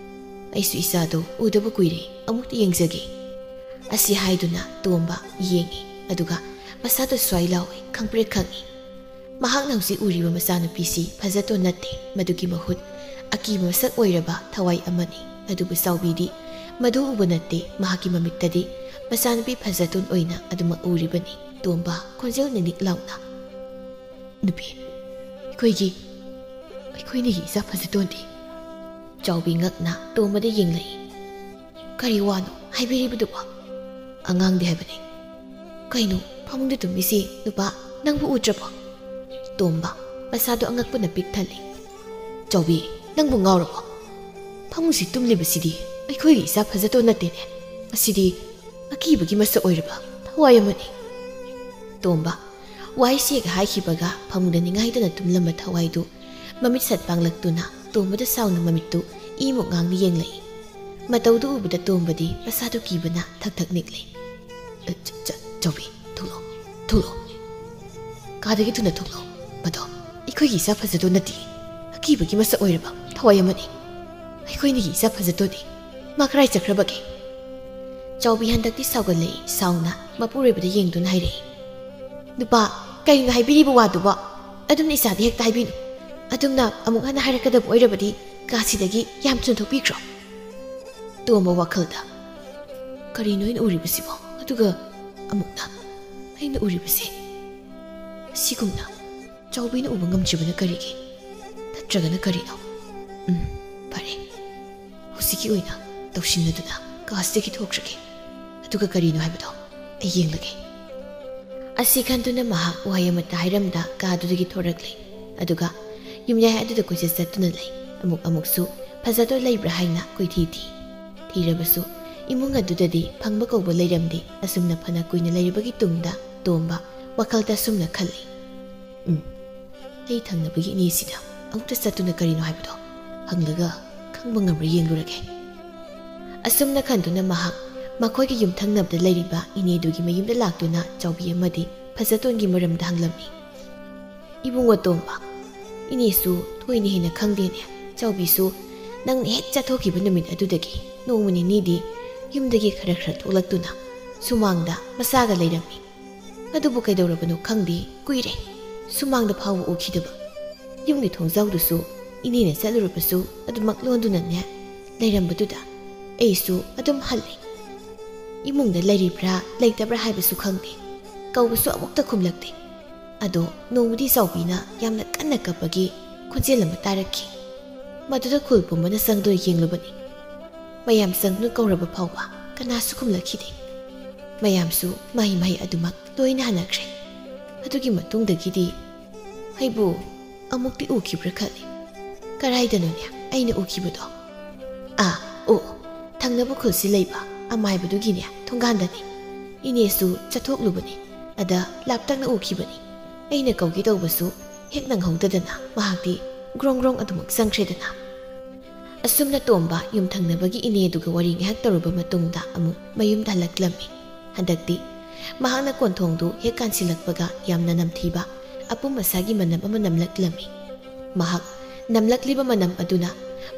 "ꯑꯩꯁꯨ ꯏꯆꯥꯗꯣ ꯎꯗꯕ ꯀꯨꯏꯔꯦ, ꯑꯃꯨꯛꯇ ꯌꯦꯡꯖꯒꯦ꯫" ꯑꯁꯤ ꯍꯥꯏꯗꯨꯅ ꯇꯣꯝꯕ ꯌꯦꯡꯉꯤ, ꯑꯗꯨꯒ ꯃꯁꯥꯗꯣ ꯁ꯭ꯋꯥꯏ ꯂꯥꯎꯏ, ꯈꯪꯄ꯭ꯔꯦꯛ ꯈꯪꯉꯤ꯫ ꯃꯍꯥꯛꯅ ꯍꯧꯖꯤꯛ ꯎꯔꯤꯕ ꯃꯆꯥꯅꯨꯄꯤꯁꯤ ꯐꯖꯇꯣꯟ ꯅꯠꯇꯦ, ꯃꯗꯨꯒꯤ ꯃꯍꯨꯠ ꯑꯀꯤꯕ ꯃꯁꯛ ꯑꯣꯏꯔꯕ ꯊꯋꯥꯏ ꯑꯃꯅꯤ꯫ ꯑꯗꯨꯕꯨ ꯆꯥꯎꯕꯤꯗꯤ ꯃꯗꯨ ꯎꯕ ꯅꯠꯇꯦ, ꯃꯍꯥꯛꯀꯤ ꯃꯃꯤꯠꯇꯗꯤ ꯃꯆꯥꯅꯨꯄꯤ ꯐꯖꯇꯣꯟ ꯑꯣꯏꯅ ꯑꯗꯨꯃꯛ ꯎꯔꯤꯕꯅꯤ꯫ ꯇꯣꯝꯕ ꯈꯣꯟꯖꯦꯜ ꯅꯤꯛꯅꯤꯛ ꯂꯥꯎꯅ, "ꯅꯨꯄꯤ, ꯑꯩꯈꯣꯏꯒꯤ, ꯑꯩꯈꯣꯏꯅꯤꯒꯤ ꯏꯆꯥ ꯐꯖꯇꯣꯟꯗꯤ?" ꯆꯥꯎꯕꯤ ꯉꯛꯅ ꯇꯣꯝꯕꯗ ꯌꯦꯡꯂꯛꯏ꯫ "ꯀꯔꯤ ꯋꯥꯅꯣ ꯍꯥꯏꯕꯤꯔꯤꯕꯗꯨꯕꯣ?" "ꯑꯉꯥꯡꯗꯤ ꯍꯥꯏꯕꯅꯤ꯫" "ꯀꯩꯅꯣ ꯐꯃꯨꯡꯗ ꯇꯨꯝꯃꯤꯁꯤ, ꯅꯨꯄꯥ, ꯅꯪꯕꯨ ꯎꯗ꯭ꯔꯕꯣ?" ꯇꯣꯝꯕ, ꯃꯁꯥꯗꯣ ꯑꯉꯛꯄꯅ ꯄꯤꯛ ꯊꯜꯂꯤ꯫ "ꯆꯥꯎꯕꯤ, ꯅꯪꯕꯨ ꯉꯥꯎꯔꯕꯣ? ꯐꯃꯨꯡꯁꯤ ꯇꯨꯝꯂꯤꯕꯁꯤꯗꯤ ꯑꯩꯈꯣꯏꯒꯤ ꯏꯆꯥ ꯐꯖꯇꯣꯟ ꯅꯠꯇꯦꯅꯦ꯫ ꯑꯁꯤꯗꯤ ꯑꯀꯤꯕꯒꯤ ꯃꯁꯛ ꯑꯣꯏꯔꯕ ꯊꯋꯥꯏ ꯑꯃꯅꯤ꯫" ꯇꯣꯝꯕ, ꯋꯥꯍꯩꯁꯤꯒ ꯍꯥꯏꯈꯤꯕꯒ ꯐꯃꯨꯡꯗ ꯅꯤꯡꯉꯥꯏꯗꯅ ꯇꯨꯝꯂꯝꯕ ꯊꯋꯥꯏꯗꯨ ꯃꯃꯤꯠ ꯁꯠ ꯄꯥꯡꯂꯛꯇꯨꯅ ꯇꯣꯝꯕꯗ ꯁꯥꯎꯅ ꯃꯃꯤꯠꯇꯨ ꯏꯃꯨꯛ ꯉꯥꯡꯅ ꯌꯦꯡꯂꯛꯏ꯫ ꯃꯇꯧꯗꯨ ꯎꯕꯗ ꯇꯣꯝꯕꯗꯤ ꯃꯁꯥꯗꯨ ꯀꯤꯕꯅ ꯊꯛ ꯊꯛ ꯅꯤꯛꯂꯤ꯫ "ꯑ, ꯆ-, ꯆ-, ꯆꯥꯎꯕꯤ, ꯊꯣꯛꯂꯛꯑꯣ, ꯊꯣꯛꯂꯛꯑꯣ꯫ ꯀꯥꯗꯒꯤ ꯊꯨꯅ ꯊꯣꯛꯂꯛꯑꯣ꯫ ꯃꯗꯣ ꯑꯩꯈꯣꯏꯒꯤ ꯏꯆꯥ ꯐꯖꯇꯣꯟ ꯅꯠꯇꯦ꯫ ꯑꯀꯤꯕꯒꯤ ꯃꯁꯛ ꯑꯣꯏꯔꯕ ꯊꯋꯥꯏ ꯑꯃꯅꯤ꯫ ꯑꯩꯈꯣꯏꯅꯤꯒꯤ ꯏꯆꯥ ꯐꯖꯇꯣꯟꯗꯤ ꯃꯥ ꯀꯔꯥꯏ ꯆꯠꯈ꯭ꯔꯕꯒꯦ?" ꯆꯥꯎꯕꯤ ꯍꯟꯗꯛꯇꯤ ꯁꯥꯎꯒꯠꯂꯛꯏ, ꯁꯥꯎꯅ ꯃꯄꯨꯔꯣꯏꯕꯗ ꯌꯦꯡꯗꯨꯅ ꯍꯥꯏꯔꯛꯏ꯫ "ꯅꯨꯄꯥ, ꯀꯔꯤꯅꯣ ꯍꯥꯏꯕꯤꯔꯤꯕ ꯋꯥꯗꯨꯕꯣ? ꯑꯗꯨꯝꯅ ꯏꯆꯥꯗ ꯍꯦꯛꯇ ꯍꯥꯏꯕꯤꯅꯨ꯫ ꯑꯗꯨꯝꯅ ꯑꯃꯨꯛ ꯍꯟꯅ ꯍꯥꯏꯔꯛꯀꯗꯕ ꯑꯣꯏꯔꯕꯗꯤ ꯀꯥꯁꯤꯗꯒꯤ ꯌꯥꯝ ꯊꯨꯅ ꯊꯣꯛꯄꯤꯈ꯭ꯔꯣ꯫" ꯇꯣꯝꯕ ꯋꯥꯈꯜꯗ, "ꯀꯔꯤꯅꯣ ꯑꯩꯅ ꯎꯔꯤꯕꯁꯤꯕꯣ? ꯑꯗꯨꯒ ꯑꯃꯨꯛꯅ ꯑꯩꯅ ꯎꯔꯤꯕꯁꯦ ꯑꯁꯤꯒꯨꯝꯅ ꯆꯥꯎꯕꯤꯅ ꯎꯕ ꯉꯝꯗ꯭ꯔꯤꯕꯅ ꯀꯔꯤꯒꯤ? ꯅꯠꯇ꯭ꯔꯒꯅ ꯀꯔꯤꯅꯣ? ꯎꯝ, ꯐꯔꯦ꯫ ꯍꯧꯖꯤꯛꯀꯤ ꯑꯣꯏꯅ ꯇꯧꯁꯤꯟꯅꯗꯨꯅ ꯀꯥꯁꯤꯗꯒꯤ ꯊꯣꯛꯈ꯭ꯔꯒꯦ꯫ ꯑꯗꯨꯒ ꯀꯔꯤꯅꯣ ꯍꯥꯏꯕꯗꯣ ꯑꯩ ꯌꯦꯡꯂꯒꯦ꯫" ꯑꯁꯤ ꯈꯟꯗꯨꯅ ꯃꯍꯥꯛ ꯋꯥꯍꯩ ꯑꯃꯠꯇ ꯍꯥꯏꯔꯝꯗ ꯀꯥꯗꯨꯗꯒꯤ ꯊꯣꯔꯛꯂꯦ꯫ ꯑꯗꯨꯒ ꯌꯨꯝꯌꯥꯏ ꯑꯗꯨꯗ ꯀꯣꯏꯆꯠ ꯆꯠꯇꯨꯅ ꯂꯩ꯫ ꯑꯃꯨꯛ ꯑꯃꯨꯛꯁꯨ ꯐꯖꯗꯣꯏ ꯂꯩꯕ꯭ꯔꯥ ꯍꯥꯏꯅ ꯀꯣꯏꯊꯤ ꯊꯤ꯫ ꯊꯤꯔꯕꯁꯨ ꯏꯃꯨꯡ ꯑꯗꯨꯗꯗꯤ ꯐꯪꯕ ꯀꯧꯕ ꯂꯩꯔꯝꯗꯦ꯫ ꯑꯁꯨꯝꯅ ꯐꯅ ꯀꯨꯏꯅ ꯂꯩꯔꯕꯒꯤ ꯇꯨꯡꯗ ꯇꯣꯝꯕ ꯋꯥꯈꯜꯗ ꯑꯁꯨꯝꯅ ꯈꯜꯂꯤ, "ꯎꯝ, ꯑꯩ ꯊꯪꯅꯕꯒꯤ ꯏꯅꯦꯁꯤꯗ ꯑꯃꯨꯛꯇ ꯆꯠꯇꯨꯅ ꯀꯔꯤꯅꯣ ꯍꯥꯏꯕꯗꯣ ꯍꯪꯂꯒ ꯈꯪꯕ ꯉꯝꯕ꯭ꯔꯥ ꯌꯦꯡꯂꯨꯔꯒꯦ"꯫ ꯑꯁꯨꯝꯅ ꯈꯟꯗꯨꯅ ꯃꯍꯥꯛ ꯃꯈꯣꯏꯒꯤ ꯌꯨꯝꯊꯪꯅꯕꯗ ꯂꯩꯔꯤꯕ ꯏꯅꯦꯗꯨꯒꯤ ꯃꯌꯨꯝꯗ ꯂꯥꯛꯇꯨꯅ ꯆꯥꯎꯕꯤ ꯑꯃꯗꯤ ꯐꯖꯇꯣꯟꯒꯤ ꯃꯔꯝꯗ ꯍꯪꯂꯝꯃꯤ꯫ "ꯏꯕꯨꯡꯉꯣ ꯇꯣꯝꯕ, ꯏꯅꯦꯁꯨ ꯊꯣꯏꯅ ꯍꯦꯟꯅ ꯈꯪꯗꯦꯅꯦ꯫ ꯆꯥꯎꯕꯤꯁꯨ ꯅꯪꯅ ꯍꯦꯛ ꯆꯠꯊꯣꯛꯈꯤꯕ ꯅꯨꯃꯤꯠ ꯑꯗꯨꯗꯒꯤ ꯅꯣꯡꯃ ꯅꯤꯅꯤꯗꯤ ꯌꯨꯝꯗꯒꯤ ꯈꯔ ꯈꯔ ꯊꯣꯛꯂꯛꯇꯨꯅ ꯁꯨꯃꯥꯡꯗ ꯃꯆꯥꯒ ꯂꯩꯔꯝꯃꯤ꯫ ꯑꯗꯨꯕꯨ ꯀꯩꯗꯧꯔꯕꯅꯣ ꯈꯪꯗꯦ, ꯀꯨꯏꯔꯦ ꯁꯨꯃꯥꯡꯗ ꯐꯥꯎꯕ ꯎꯈꯤꯗꯕ꯫ ꯌꯨꯝꯒꯤ ꯊꯣꯡꯖꯥꯎꯗꯨꯁꯨ ꯏꯅꯦꯅ ꯆꯠꯂꯨꯔꯕꯁꯨ ꯑꯗꯨꯃꯛ ꯂꯣꯟꯗꯨꯅꯅꯦ ꯂꯩꯔꯝꯕꯗꯨꯗ ꯑꯩꯁꯨ ꯑꯗꯨꯝ ꯍꯜꯂꯦ꯫ ꯏꯃꯨꯡꯗ ꯂꯩꯔꯤꯕ꯭ꯔꯥ ꯂꯩꯇꯕ꯭ꯔꯥ ꯍꯥꯏꯕꯁꯨ ꯈꯪꯗꯦ꯫ ꯀꯧꯕꯁꯨ ꯑꯃꯨꯛꯇ ꯈꯨꯝꯂꯛꯇꯦ꯫ ꯑꯗꯣ ꯅꯣꯡꯃꯗꯤ ꯆꯥꯎꯕꯤꯅ ꯌꯥꯝꯅ ꯀꯟꯅ ꯀꯞꯄꯒꯤ ꯈꯣꯟꯖꯦꯜ ꯑꯃ ꯇꯥꯔꯛꯈꯤ꯫ ꯃꯗꯨꯗ ꯈꯨꯜ ꯄꯨꯝꯕꯅ ꯆꯪꯗꯨꯅ ꯌꯦꯡꯂꯨꯕꯅꯤ꯫ ꯃꯌꯥꯝ ꯆꯪꯗꯨꯅ ꯀꯧꯔꯕ ꯐꯥꯎꯕ ꯀꯅꯥꯁꯨ ꯈꯨꯝꯂꯛꯈꯤꯗꯦ꯫ ꯃꯌꯥꯝꯁꯨ ꯃꯍꯩ ꯃꯍꯩ ꯑꯗꯨꯃꯛ ꯂꯣꯏꯅ ꯍꯟꯅꯈ꯭ꯔꯦ꯫ ꯑꯗꯨꯒꯤ ꯃꯇꯨꯡꯗꯒꯤꯗꯤ ꯑꯩꯕꯨ ꯑꯃꯨꯛꯇꯤ ꯎꯈꯤꯕ꯭ꯔꯥ ꯈꯜꯂꯤ꯫ ꯀꯗꯥꯏꯗꯅꯣꯅꯦ ꯑꯩꯅ ꯎꯈꯤꯕꯗꯣ? ꯑꯥ, ꯑꯣ, ꯊꯪꯅꯕ ꯈꯨꯜꯁꯤ ꯂꯩꯕ ꯑꯃꯥꯏꯕꯗꯨꯒꯤꯅꯦ ꯊꯣꯡꯒꯥꯟꯗꯅꯤ꯫ ꯏꯅꯦꯁꯨ ꯆꯠꯊꯣꯛꯂꯨꯕꯅꯤ꯫ ꯑꯗ ꯂꯥꯞꯇꯛꯅ ꯎꯈꯤꯕꯅꯤ꯫ ꯑꯩꯅ ꯀꯧꯒꯦ ꯇꯧꯕꯁꯨ ꯍꯦꯛ ꯅꯪꯍꯧꯗꯗꯅ ꯃꯍꯥꯛꯇꯤ ꯒ꯭ꯔꯣꯡ ꯒ꯭ꯔꯣꯡ ꯑꯗꯨꯃꯛ ꯆꯪꯈ꯭ꯔꯦꯗꯅ꯫ ꯑꯁꯨꯝꯅ ꯇꯣꯝꯕ ꯌꯨꯝꯊꯪꯅꯕꯒꯤ ꯏꯅꯦ ꯑꯗꯨꯒ ꯋꯥꯔꯤ ꯉꯥꯏꯍꯥꯛ ꯇꯧꯔꯨꯕ ꯃꯇꯨꯡꯗ ꯑꯃꯨꯛ ꯃꯌꯨꯝꯗ ꯍꯜꯂꯛꯂꯝꯃꯤ꯫ ꯍꯟꯗꯛꯇꯤ ꯃꯍꯥꯛꯅ ꯀꯣꯟꯊꯣꯡꯗꯨ ꯍꯦꯛ ꯀꯥꯟꯁꯤꯜꯂꯛꯄꯒ ꯌꯥꯝꯅ ꯅꯝꯊꯤꯕ ꯑꯄꯨꯝ ꯑꯁꯥꯒꯤ ꯃꯅꯝ ꯑꯃ ꯅꯝꯂꯛꯂꯝꯃꯤ꯫ ꯃꯍꯥꯛ ꯅꯝꯂꯛꯂꯤꯕ ꯃꯅꯝ ꯑꯗꯨꯅ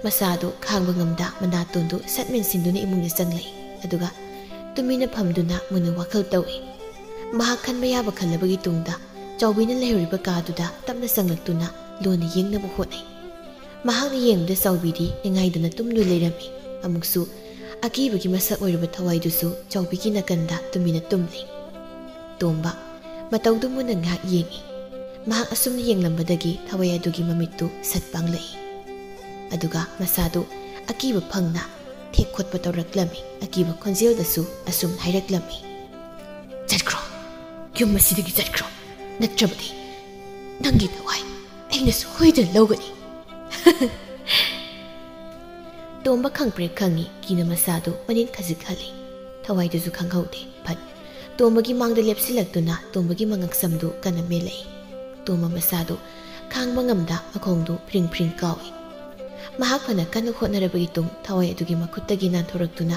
ꯃꯁꯥꯗꯨ ꯈꯥꯡꯕ ꯉꯝꯗ ꯃꯅꯥꯇꯣꯟꯗꯨ ꯁꯠ ꯃꯦꯟꯁꯤꯟꯗꯨꯅ ꯏꯃꯨꯡꯗ ꯆꯪꯂꯛꯏ꯫ ꯑꯗꯨꯒ ꯇꯨꯃꯤꯟꯅ ꯐꯝꯗꯨꯅ ꯃꯨꯟꯅ ꯋꯥꯈꯜ ꯇꯧꯏ꯫ ꯃꯍꯥꯛ ꯈꯟꯕ ꯌꯥꯕ ꯈꯜꯂꯕꯒꯤ ꯇꯨꯡꯗ ꯆꯥꯎꯕꯤꯅ ꯂꯩꯍꯧꯔꯤꯕ ꯀꯥꯗꯨꯗ ꯇꯞꯅ ꯆꯪꯂꯛꯇꯨꯅ ꯂꯣꯟꯅ ꯌꯦꯡꯅꯕ ꯍꯣꯠꯅꯩ꯫ ꯃꯍꯥꯛꯅ ꯌꯦꯡꯕꯗ ꯆꯥꯎꯕꯤꯗꯤ ꯅꯤꯡꯉꯥꯏꯗꯅ ꯇꯨꯝꯗꯨꯅ ꯂꯩꯔꯝꯃꯤ꯫ ꯑꯃꯨꯛꯁꯨ ꯑꯀꯤꯕꯒꯤ ꯃꯁꯛ ꯑꯣꯏꯔꯕ ꯊꯋꯥꯏꯗꯨꯁꯨ ꯆꯥꯎꯕꯤꯒꯤ ꯅꯥꯀꯟꯗ ꯇꯨꯃꯤꯟꯅ ꯇꯨꯝꯂꯤ꯫ ꯇꯣꯝꯕ ꯃꯇꯧꯗꯨ ꯃꯨꯟꯅ ꯉꯥꯏꯍꯥꯛ ꯌꯦꯡꯏ꯫ ꯃꯍꯥꯛ ꯑꯁꯨꯝꯅ ꯌꯦꯡꯂꯝꯕꯗꯒꯤ ꯊꯋꯥꯏ ꯑꯗꯨꯒꯤ ꯃꯃꯤꯠꯇꯨ ꯁꯠ ꯄꯥꯡꯂꯛꯏ꯫ ꯑꯗꯨꯒ ꯃꯁꯥꯗꯨ ꯑꯀꯤꯕ ꯐꯪꯅ ꯊꯦꯛ ꯈꯣꯠꯄ ꯇꯧꯔꯛꯂꯝꯃꯤ꯫ ꯑꯀꯤꯕ ꯈꯣꯟꯖꯦꯜꯗꯁꯨ ꯑꯁꯨꯝ ꯍꯥꯏꯔꯛꯂꯝꯃꯤ, "ꯆꯠꯈ꯭ꯔꯣ꯫ ꯌꯨꯝ ꯑꯁꯤꯗꯒꯤ ꯆꯠꯈ꯭ꯔꯣ꯫ ꯅꯠꯇ꯭ꯔꯕꯗꯤ ꯅꯪꯒꯤ ꯊꯋꯥꯏ ꯑꯩꯅ ꯁꯣꯏꯗꯅ ꯂꯧꯒꯅꯤ"꯫ ꯇꯣꯝꯕ ꯈꯪꯄ꯭ꯔꯦꯛ ꯈꯪꯉꯤ꯫ ꯀꯤꯅ ꯃꯁꯥꯗꯨ ꯃꯅꯤꯡ ꯈꯖꯤꯛ ꯍꯜꯂꯤ꯫ ꯊꯋꯥꯏꯗꯨꯁꯨ ꯈꯪꯍꯧꯗꯦ꯫ ꯐꯠ, ꯇꯣꯝꯕꯒꯤ ꯃꯥꯡꯗ ꯂꯦꯞꯁꯤꯜꯂꯛꯇꯨꯅ ꯇꯣꯝꯕꯒꯤ ꯃꯉꯛꯁꯝꯗꯨ ꯀꯟꯅ ꯃꯦꯜꯂꯛꯏ꯫ ꯇꯣꯝꯕ ꯃꯁꯥꯗꯨ ꯈꯥꯡꯕ ꯉꯝꯗ ꯃꯈꯣꯡꯗꯨ ꯐ꯭ꯔꯤꯡ ꯐ꯭ꯔꯤꯡ ꯀꯥꯎꯏ꯫ ꯃꯍꯥꯛ ꯐꯅ ꯀꯟꯅ ꯍꯣꯠꯅꯔꯕꯒꯤ ꯇꯨꯡ ꯊꯋꯥꯏ ꯑꯗꯨꯒꯤ ꯃꯈꯨꯠꯇꯒꯤ ꯅꯥꯟꯊꯣꯔꯛꯇꯨꯅ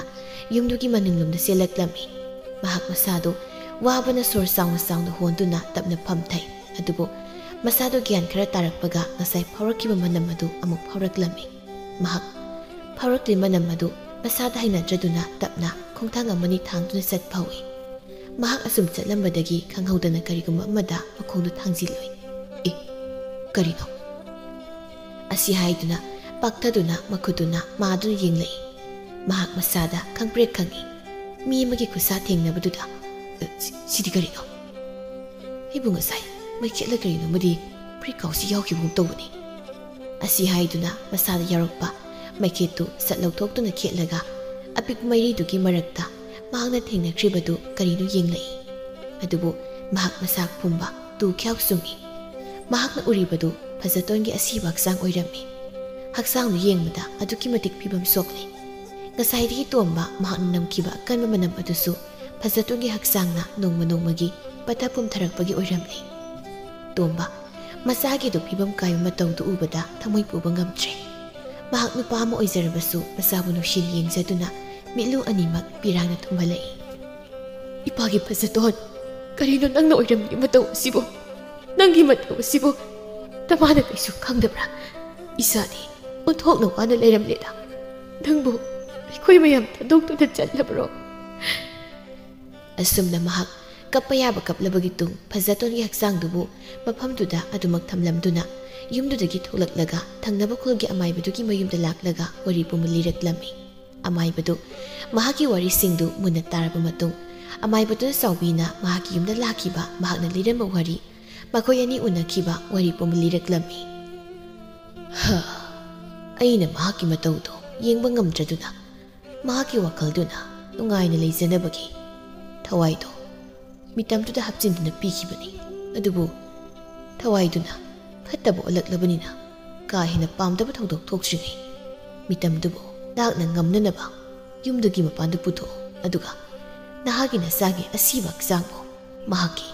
ꯌꯨꯝꯗꯨꯒꯤ ꯃꯅꯤꯡꯂꯣꯝꯗ ꯆꯦꯜꯂꯛꯂꯝꯃꯤ꯫ ꯃꯍꯥꯛ ꯃꯁꯥꯗꯨ ꯋꯥꯕꯅ ꯁꯣꯔ ꯆꯥꯎꯅ ꯆꯥꯎꯅ ꯍꯣꯟꯗꯨꯅ ꯇꯞꯅ ꯐꯝꯊꯩ꯫ ꯑꯗꯨꯕꯨ ꯃꯁꯥꯗꯨ ꯒ꯭ꯌꯥꯟ ꯈꯔ ꯇꯥꯔꯛꯄꯒ ꯉꯁꯥꯏ ꯐꯥꯎꯔꯛꯈꯤꯕ ꯃꯅꯝ ꯑꯗꯨ ꯑꯃꯨꯛ ꯐꯥꯎꯔꯛꯂꯝꯃꯤ꯫ ꯃꯍꯥꯛ ꯐꯥꯎꯔꯛꯂꯤ ꯃꯅꯝ ꯑꯗꯨ ꯃꯁꯥꯗ ꯍꯩꯅꯗ꯭ꯔꯗꯨꯅ ꯇꯞꯅ ꯈꯣꯡꯊꯥꯡ ꯑꯃꯅꯤ ꯊꯥꯡꯗꯨꯅ ꯆꯠꯄ ꯍꯧꯏ꯫ ꯃꯍꯥꯛ ꯑꯁꯨꯝ ꯆꯠꯂꯝꯕꯗꯒꯤ ꯈꯪꯍꯧꯗꯅ ꯀꯔꯤꯒꯨꯝꯕ ꯑꯃꯗ ꯃꯈꯣꯡꯗꯨ ꯊꯥꯡꯖꯤꯜꯂꯨꯏ꯫ "ꯑꯦ, ꯀꯔꯤꯅꯣ?" ꯑꯁꯤ ꯍꯥꯏꯗꯨꯅ ꯄꯥꯛꯊꯗꯨꯅ ꯃꯈꯨꯠꯇꯨꯅ ꯃꯥꯗꯨꯅ ꯌꯦꯡꯂꯛꯏ꯫ ꯃꯍꯥꯛ ꯃꯁꯥꯗ ꯈꯪꯄ꯭ꯔꯦꯛ ꯈꯪꯏ꯫ ꯃꯤ ꯑꯃꯒꯤ ꯈꯨꯠꯁꯥ ꯊꯦꯡꯅꯕꯗꯨꯗ, "ꯑ, ꯁꯤ-, ꯁꯤꯗꯤ ꯀꯔꯤꯅꯣ? ꯑꯩꯕꯨ ꯉꯁꯥꯏ ꯃꯩꯈꯦꯠꯂ ꯀꯔꯤꯅꯣꯃꯗꯤ ꯐꯨꯔꯤꯠ ꯀꯥꯎꯁꯤ ꯌꯥꯎꯈꯤꯕꯒꯨꯝ ꯇꯧꯕꯅꯤ"꯫ ꯑꯁꯤ ꯍꯥꯏꯗꯨꯅ ꯃꯁꯥꯗ ꯌꯥꯎꯔꯛꯄ ꯃꯩꯈꯦꯠꯇꯨ ꯁꯠ ꯂꯧꯊꯣꯛꯇꯨꯅ ꯈꯦꯠꯂꯒ ꯑꯄꯤꯛꯄ ꯃꯩꯔꯤꯗꯨꯒꯤ ꯃꯔꯛꯇ ꯃꯍꯥꯛꯅ ꯊꯦꯡꯅꯈ꯭ꯔꯤꯕꯗꯨ ꯀꯔꯤꯅꯣ ꯌꯦꯡꯂꯛꯏ꯫ ꯑꯗꯨꯕꯨ ꯃꯍꯥꯛ ꯃꯁꯥ ꯐꯨꯝꯕ ꯇꯨ ꯈ꯭ꯌꯥꯎ ꯆꯨꯡꯏ꯫ ꯃꯍꯥꯛꯅ ꯎꯔꯤꯕꯗꯨ ꯐꯖꯇꯣꯟꯒꯤ ꯑꯁꯤꯕ ꯍꯛꯆꯥꯡ ꯑꯣꯏꯔꯝꯃꯤ꯫ ꯍꯛꯆꯥꯡꯗꯨ ꯌꯦꯡꯕꯗ ꯑꯗꯨꯛꯀꯤ ꯃꯇꯤꯛ ꯐꯤꯕꯝ ꯁꯣꯛꯂꯤ꯫ ꯉꯁꯥꯏꯗꯒꯤ ꯇꯣꯝꯕ ꯃꯍꯥꯛꯅ ꯅꯝꯈꯤꯕ ꯑꯀꯟꯕ ꯃꯅꯝ ꯑꯗꯨꯁꯨ ꯐꯖꯇꯣꯟꯒꯤ ꯍꯛꯆꯥꯡꯅ ꯅꯣꯡꯃ ꯅꯣꯡꯃꯒꯤ ꯄꯠꯊ ꯄꯨꯝꯊꯔꯛꯄꯒꯤ ꯑꯣꯏꯔꯝꯂꯤ꯫ ꯇꯣꯝꯕ ꯃꯆꯥꯒꯤꯗꯨ ꯐꯤꯕꯝ ꯀꯥꯏꯕ ꯃꯇꯧꯗꯨ ꯎꯕꯗ ꯊꯃꯣꯏ ꯄꯨꯕ ꯉꯝꯗ꯭ꯔꯦ꯫ ꯃꯍꯥꯛ ꯅꯨꯄꯥ ꯑꯃ ꯑꯣꯏꯖꯔꯕꯁꯨ ꯃꯆꯥꯕꯨ ꯅꯨꯡꯁꯤꯅ ꯌꯦꯡꯖꯗꯨꯅ ꯃꯤꯠꯂꯨ ꯑꯅꯤꯃꯛ ꯄꯤꯔꯥꯡꯅ ꯊꯨꯝꯍꯜꯂꯛꯏ꯫ "ꯏꯄꯥꯒꯤ ꯐꯖꯇꯣꯟ, ꯀꯔꯤꯅꯣ ꯅꯪꯅ ꯑꯣꯏꯔꯝꯂꯤ ꯃꯇꯧ ꯑꯁꯤꯕꯨ? ꯅꯪꯒꯤ ꯃꯇꯧ ꯑꯁꯤꯕꯨ ꯅꯃꯥꯅ ꯀꯩꯁꯨ ꯈꯪꯗꯕ꯭ꯔꯥ? ꯏꯆꯥꯗꯤ ꯑꯣꯟꯊꯣꯛꯅ ꯋꯥꯅ ꯂꯩꯔꯝꯂꯦꯗ꯫ ꯅꯪꯕꯨ ꯑꯩꯈꯣꯏ ꯃꯌꯥꯝ ꯊꯥꯗꯣꯛꯇꯨꯅ ꯆꯠꯂꯕ꯭ꯔꯣ?" ꯑꯁꯨꯝꯅ ꯃꯍꯥꯛ ꯀꯞꯄ ꯌꯥꯕ ꯀꯞꯂꯕꯒꯤ ꯇꯨꯡ ꯐꯖꯇꯣꯟꯒꯤ ꯍꯛꯆꯥꯡꯗꯨꯕꯨ ꯃꯐꯝꯗꯨꯗ ꯑꯗꯨꯃꯛ ꯊꯝꯂꯝꯗꯨꯅ ꯌꯨꯝꯗꯨꯗꯒꯤ ꯊꯣꯛꯂꯛꯂꯒ ꯊꯪꯅꯕ ꯈꯨꯜꯒꯤ ꯑꯃꯥꯏꯕꯗꯨꯒꯤ ꯃꯌꯨꯝꯗ ꯂꯥꯛꯂꯒ ꯋꯥꯔꯤ ꯄꯨꯝꯕ ꯂꯤꯔꯛꯂꯝꯃꯤ꯫ ꯑꯃꯥꯏꯕꯗꯨ ꯃꯍꯥꯛꯀꯤ ꯋꯥꯔꯤꯁꯤꯡꯗꯨ ꯃꯨꯟꯅ ꯇꯥꯔꯕ ꯃꯇꯨꯡ, ꯑꯃꯥꯏꯕꯗꯨꯅ ꯆꯥꯎꯕꯤꯅ ꯃꯍꯥꯛꯀꯤ ꯌꯨꯝꯗ ꯂꯥꯛꯈꯤꯕ ꯃꯍꯥꯛꯅ ꯂꯤꯔꯝꯕ ꯋꯥꯔꯤ, ꯃꯈꯣꯏ ꯑꯅꯤ ꯎꯅꯈꯤꯕ ꯋꯥꯔꯤ ꯄꯨꯝꯕ ꯂꯤꯔꯛꯂꯝꯃꯤ꯫ ꯍ, ꯑꯩꯅ ꯃꯍꯥꯛꯀꯤ ꯃꯇꯧꯗꯨ ꯌꯦꯡꯕ ꯉꯝꯗ꯭ꯔꯗꯨꯅ ꯃꯍꯥꯛꯀꯤ ꯋꯥꯈꯜꯗꯨꯅ ꯅꯨꯡꯉꯥꯏꯅ ꯂꯩꯖꯅꯕꯒꯤ ꯊꯋꯥꯏꯗꯨ ꯃꯤꯇꯝꯗꯨꯗ ꯍꯥꯞꯆꯤꯟꯗꯨꯅ ꯄꯤꯈꯤꯕꯅꯤ꯫ ꯑꯗꯨꯕꯨ ꯊꯋꯥꯏꯗꯨꯅ ꯐꯠꯇꯕ ꯑꯣꯜꯂꯛꯂꯕꯅꯤꯅ ꯀꯥ ꯍꯦꯟꯅ ꯄꯥꯝꯗꯕ ꯊꯧꯗꯣꯛ ꯊꯣꯛꯇ꯭ꯔꯤꯉꯩ ꯃꯤꯇꯝꯗꯨꯕꯨ ꯅꯍꯥꯛꯅ ꯉꯝꯅꯅꯕ ꯌꯨꯝꯗꯨꯒꯤ ꯃꯄꯥꯟꯗ ꯄꯨꯊꯣꯛꯎ, ꯑꯗꯨꯒ ꯅꯍꯥꯛꯀꯤ ꯅꯆꯥꯒꯤ ꯑꯁꯤꯕ ꯍꯛꯆꯥꯡꯕꯨ ꯃꯍꯥꯛꯀꯤ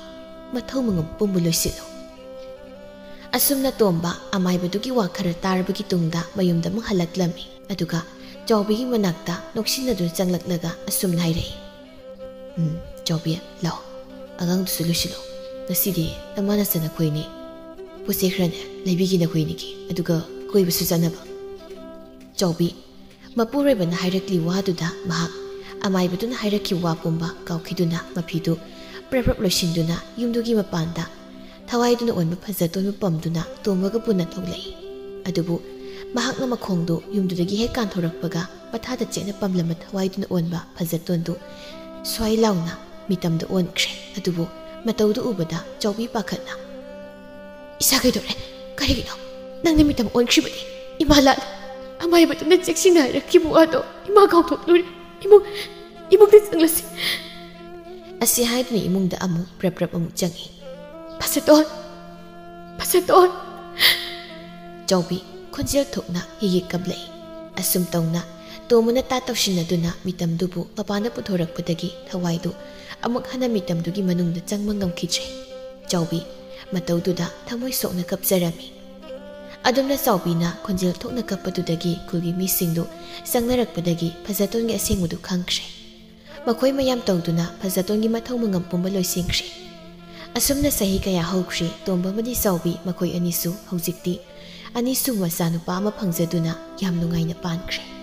ꯃꯊꯧ ꯃꯉꯝ ꯄꯨꯝꯕ ꯂꯣꯏꯁꯤꯜꯂꯨ꯫ ꯑꯁꯨꯝꯅ ꯇꯣꯝꯕ ꯑꯃꯥꯏꯕꯗꯨꯒꯤ ꯋꯥ ꯈꯔ ꯇꯥꯔꯕꯒꯤ ꯇꯨꯡꯗ ꯃꯌꯨꯝꯗ ꯑꯃꯨꯛ ꯍꯜꯂꯛꯂꯝꯃꯤ꯫ ꯑꯗꯨꯒ ꯆꯥꯎꯕꯤꯒꯤ ꯃꯅꯥꯛꯇ ꯅꯣꯛꯁꯤꯟꯅꯗꯨꯅ ꯆꯪꯂꯛꯂꯒ ꯑꯁꯨꯝꯅ ꯍꯥꯏꯔꯛꯏ, "ꯎꯝ, ꯆꯥꯎꯕꯤ, ꯂꯥꯛꯑꯣ, ꯑꯉꯥꯡꯗꯨꯁꯨ ꯂꯣꯏꯁꯤꯜꯂꯣ꯫ ꯉꯁꯤꯗꯤ ꯅꯃꯥ ꯅꯆꯟ ꯅꯈꯣꯏꯅꯤ ꯄꯣꯠ ꯆꯩ ꯈꯔꯅꯦ ꯂꯩꯕꯤꯒꯦ ꯅꯈꯣꯏꯅꯤꯒꯤ, ꯑꯗꯨꯒ ꯀꯣꯏꯕꯁꯨ ꯆꯠꯅꯕ꯫" ꯆꯥꯎꯕꯤ, ꯃꯄꯨꯔꯣꯏꯕꯅ ꯍꯥꯏꯔꯛꯂꯤ ꯋꯥꯗꯨꯗ ꯃꯍꯥꯛ ꯑꯃꯥꯏꯕꯗꯨꯅ ꯍꯥꯏꯔꯛꯈꯤꯕ ꯋꯥ ꯄꯨꯝꯕ ꯀꯥꯎꯈꯤꯗꯨꯅ ꯃꯐꯤꯗꯨ ꯄ꯭ꯔꯞ ꯄ꯭ꯔꯞ ꯂꯣꯏꯁꯤꯟꯗꯨꯅ ꯌꯨꯝꯗꯨꯒꯤ ꯃꯄꯥꯟꯗ ꯊꯋꯥꯏꯗꯨꯅ ꯑꯣꯟꯕ ꯐꯖꯇꯣꯟꯕꯨ ꯄꯝꯗꯨꯅ ꯇꯣꯝꯕꯒ ꯄꯨꯟꯅ ꯊꯣꯛꯂꯛꯏ꯫ ꯑꯗꯨꯕꯨ ꯃꯍꯥꯛꯅ ꯃꯈꯣꯡꯗꯨ ꯌꯨꯝꯗꯨꯗꯒꯤ ꯍꯦꯛ ꯀꯥꯟꯊꯣꯔꯛꯄꯒ ꯃꯊꯥꯗ ꯆꯦꯠꯅ ꯄꯝꯂꯝꯕ ꯊꯋꯥꯏꯗꯨꯅ ꯑꯣꯟꯕ ꯐꯖꯇꯣꯟꯗꯨ ꯁ꯭ꯋꯥꯏ ꯂꯥꯎꯅ ꯃꯤꯇꯝꯗ ꯑꯣꯟꯈ꯭ꯔꯦ꯫ ꯑꯗꯨꯕꯨ ꯃꯇꯧꯗꯨ ꯎꯕꯗ ꯆꯥꯎꯕꯤ ꯄꯥꯈꯠꯅ, "ꯏꯁꯥ ꯀꯩꯗꯧꯔꯦ? ꯀꯔꯤꯒꯤꯅꯣ? ꯅꯪꯅ ꯃꯤꯇꯝ ꯑꯣꯟꯈ꯭ꯔꯤꯕꯗꯤ? ꯏꯃꯥ ꯂꯥꯜꯂꯦ꯫ ꯑꯃꯥꯏꯕꯗꯨꯅ ꯆꯦꯛꯁꯤꯟꯅ ꯍꯥꯏꯔꯛꯈꯤꯕ ꯋꯥꯗꯣ ꯏꯃꯥ ꯀꯥꯎꯊꯣꯛꯂꯨꯔꯦ꯫ ꯏꯃꯨꯡ, ꯏꯃꯨꯡꯗ ꯆꯪꯂꯁꯤ꯫" ꯑꯁꯤ ꯍꯥꯏꯗꯨꯅ ꯏꯃꯨꯡꯗ ꯑꯃꯨꯛ ꯄ꯭ꯔꯞ ꯄ꯭ꯔꯞ ꯑꯃꯨꯛ ꯆꯪꯏ꯫ "ꯐꯖꯇꯣꯟ! ꯐꯖꯇꯣꯟ!" ꯆꯥꯎꯕꯤ ꯈꯣꯟꯖꯦꯜ ꯊꯣꯛꯅ ꯍꯤꯍꯤꯛ ꯀꯞꯂꯛꯏ꯫ ꯑꯁꯨꯝ ꯇꯧꯅ ꯇꯣꯝꯕꯅ ꯇꯥ ꯇꯧꯁꯤꯟꯅꯗꯨꯅ ꯃꯤꯇꯝꯗꯨꯕꯨ ꯃꯄꯥꯟꯗ ꯄꯨꯊꯣꯔꯛꯄꯗꯒꯤ ꯊꯋꯥꯏꯗꯨ ꯑꯃꯨꯛ ꯍꯟꯅ ꯃꯤꯇꯝꯗꯨꯒꯤ ꯃꯅꯨꯡꯗ ꯆꯪꯕ ꯉꯝꯈꯤꯗ꯭ꯔꯦ꯫ ꯆꯥꯎꯕꯤ ꯃꯇꯧꯗꯨꯗ ꯊꯃꯣꯏ ꯁꯣꯛꯅ ꯀꯞꯆꯔꯝꯃꯤ꯫ ꯑꯗꯨꯝꯅ ꯆꯥꯎꯕꯤꯅ ꯈꯣꯟꯖꯦꯜ ꯊꯣꯛꯅ ꯀꯞꯄꯗꯨꯗꯒꯤ ꯈꯨꯜꯒꯤ ꯃꯤꯁꯤꯡꯗꯨ ꯆꯪꯅꯔꯛꯄꯗꯒꯤ ꯐꯖꯇꯣꯟꯒꯤ ꯑꯁꯦꯡꯕꯗꯨ ꯈꯪꯈ꯭ꯔꯦ꯫ ꯃꯈꯣꯏ ꯃꯌꯥꯝ ꯇꯧꯗꯨꯅ ꯐꯖꯇꯣꯟꯒꯤ ꯃꯊꯧ ꯃꯉꯝ ꯄꯨꯝꯕ ꯂꯣꯏꯁꯤꯟꯈ꯭ꯔꯦ꯫ ꯑꯁꯨꯝꯅ ꯆꯍꯤ ꯀꯌꯥ ꯍꯧꯈ꯭ꯔꯦ꯫ ꯇꯣꯝꯕ ꯑꯃꯗꯤ ꯆꯥꯎꯕꯤ ꯃꯈꯣꯏ ꯑꯅꯤꯁꯨ ꯍꯧꯖꯤꯛꯇꯤ ꯑꯅꯤꯁꯨꯕ ꯃꯆꯥꯅꯨꯄꯥ ꯑꯃ ꯐꯪꯖꯗꯨꯅ ꯌꯥꯝ ꯅꯨꯡꯉꯥꯏꯅ ꯄꯥꯟꯈ꯭ꯔꯦ꯫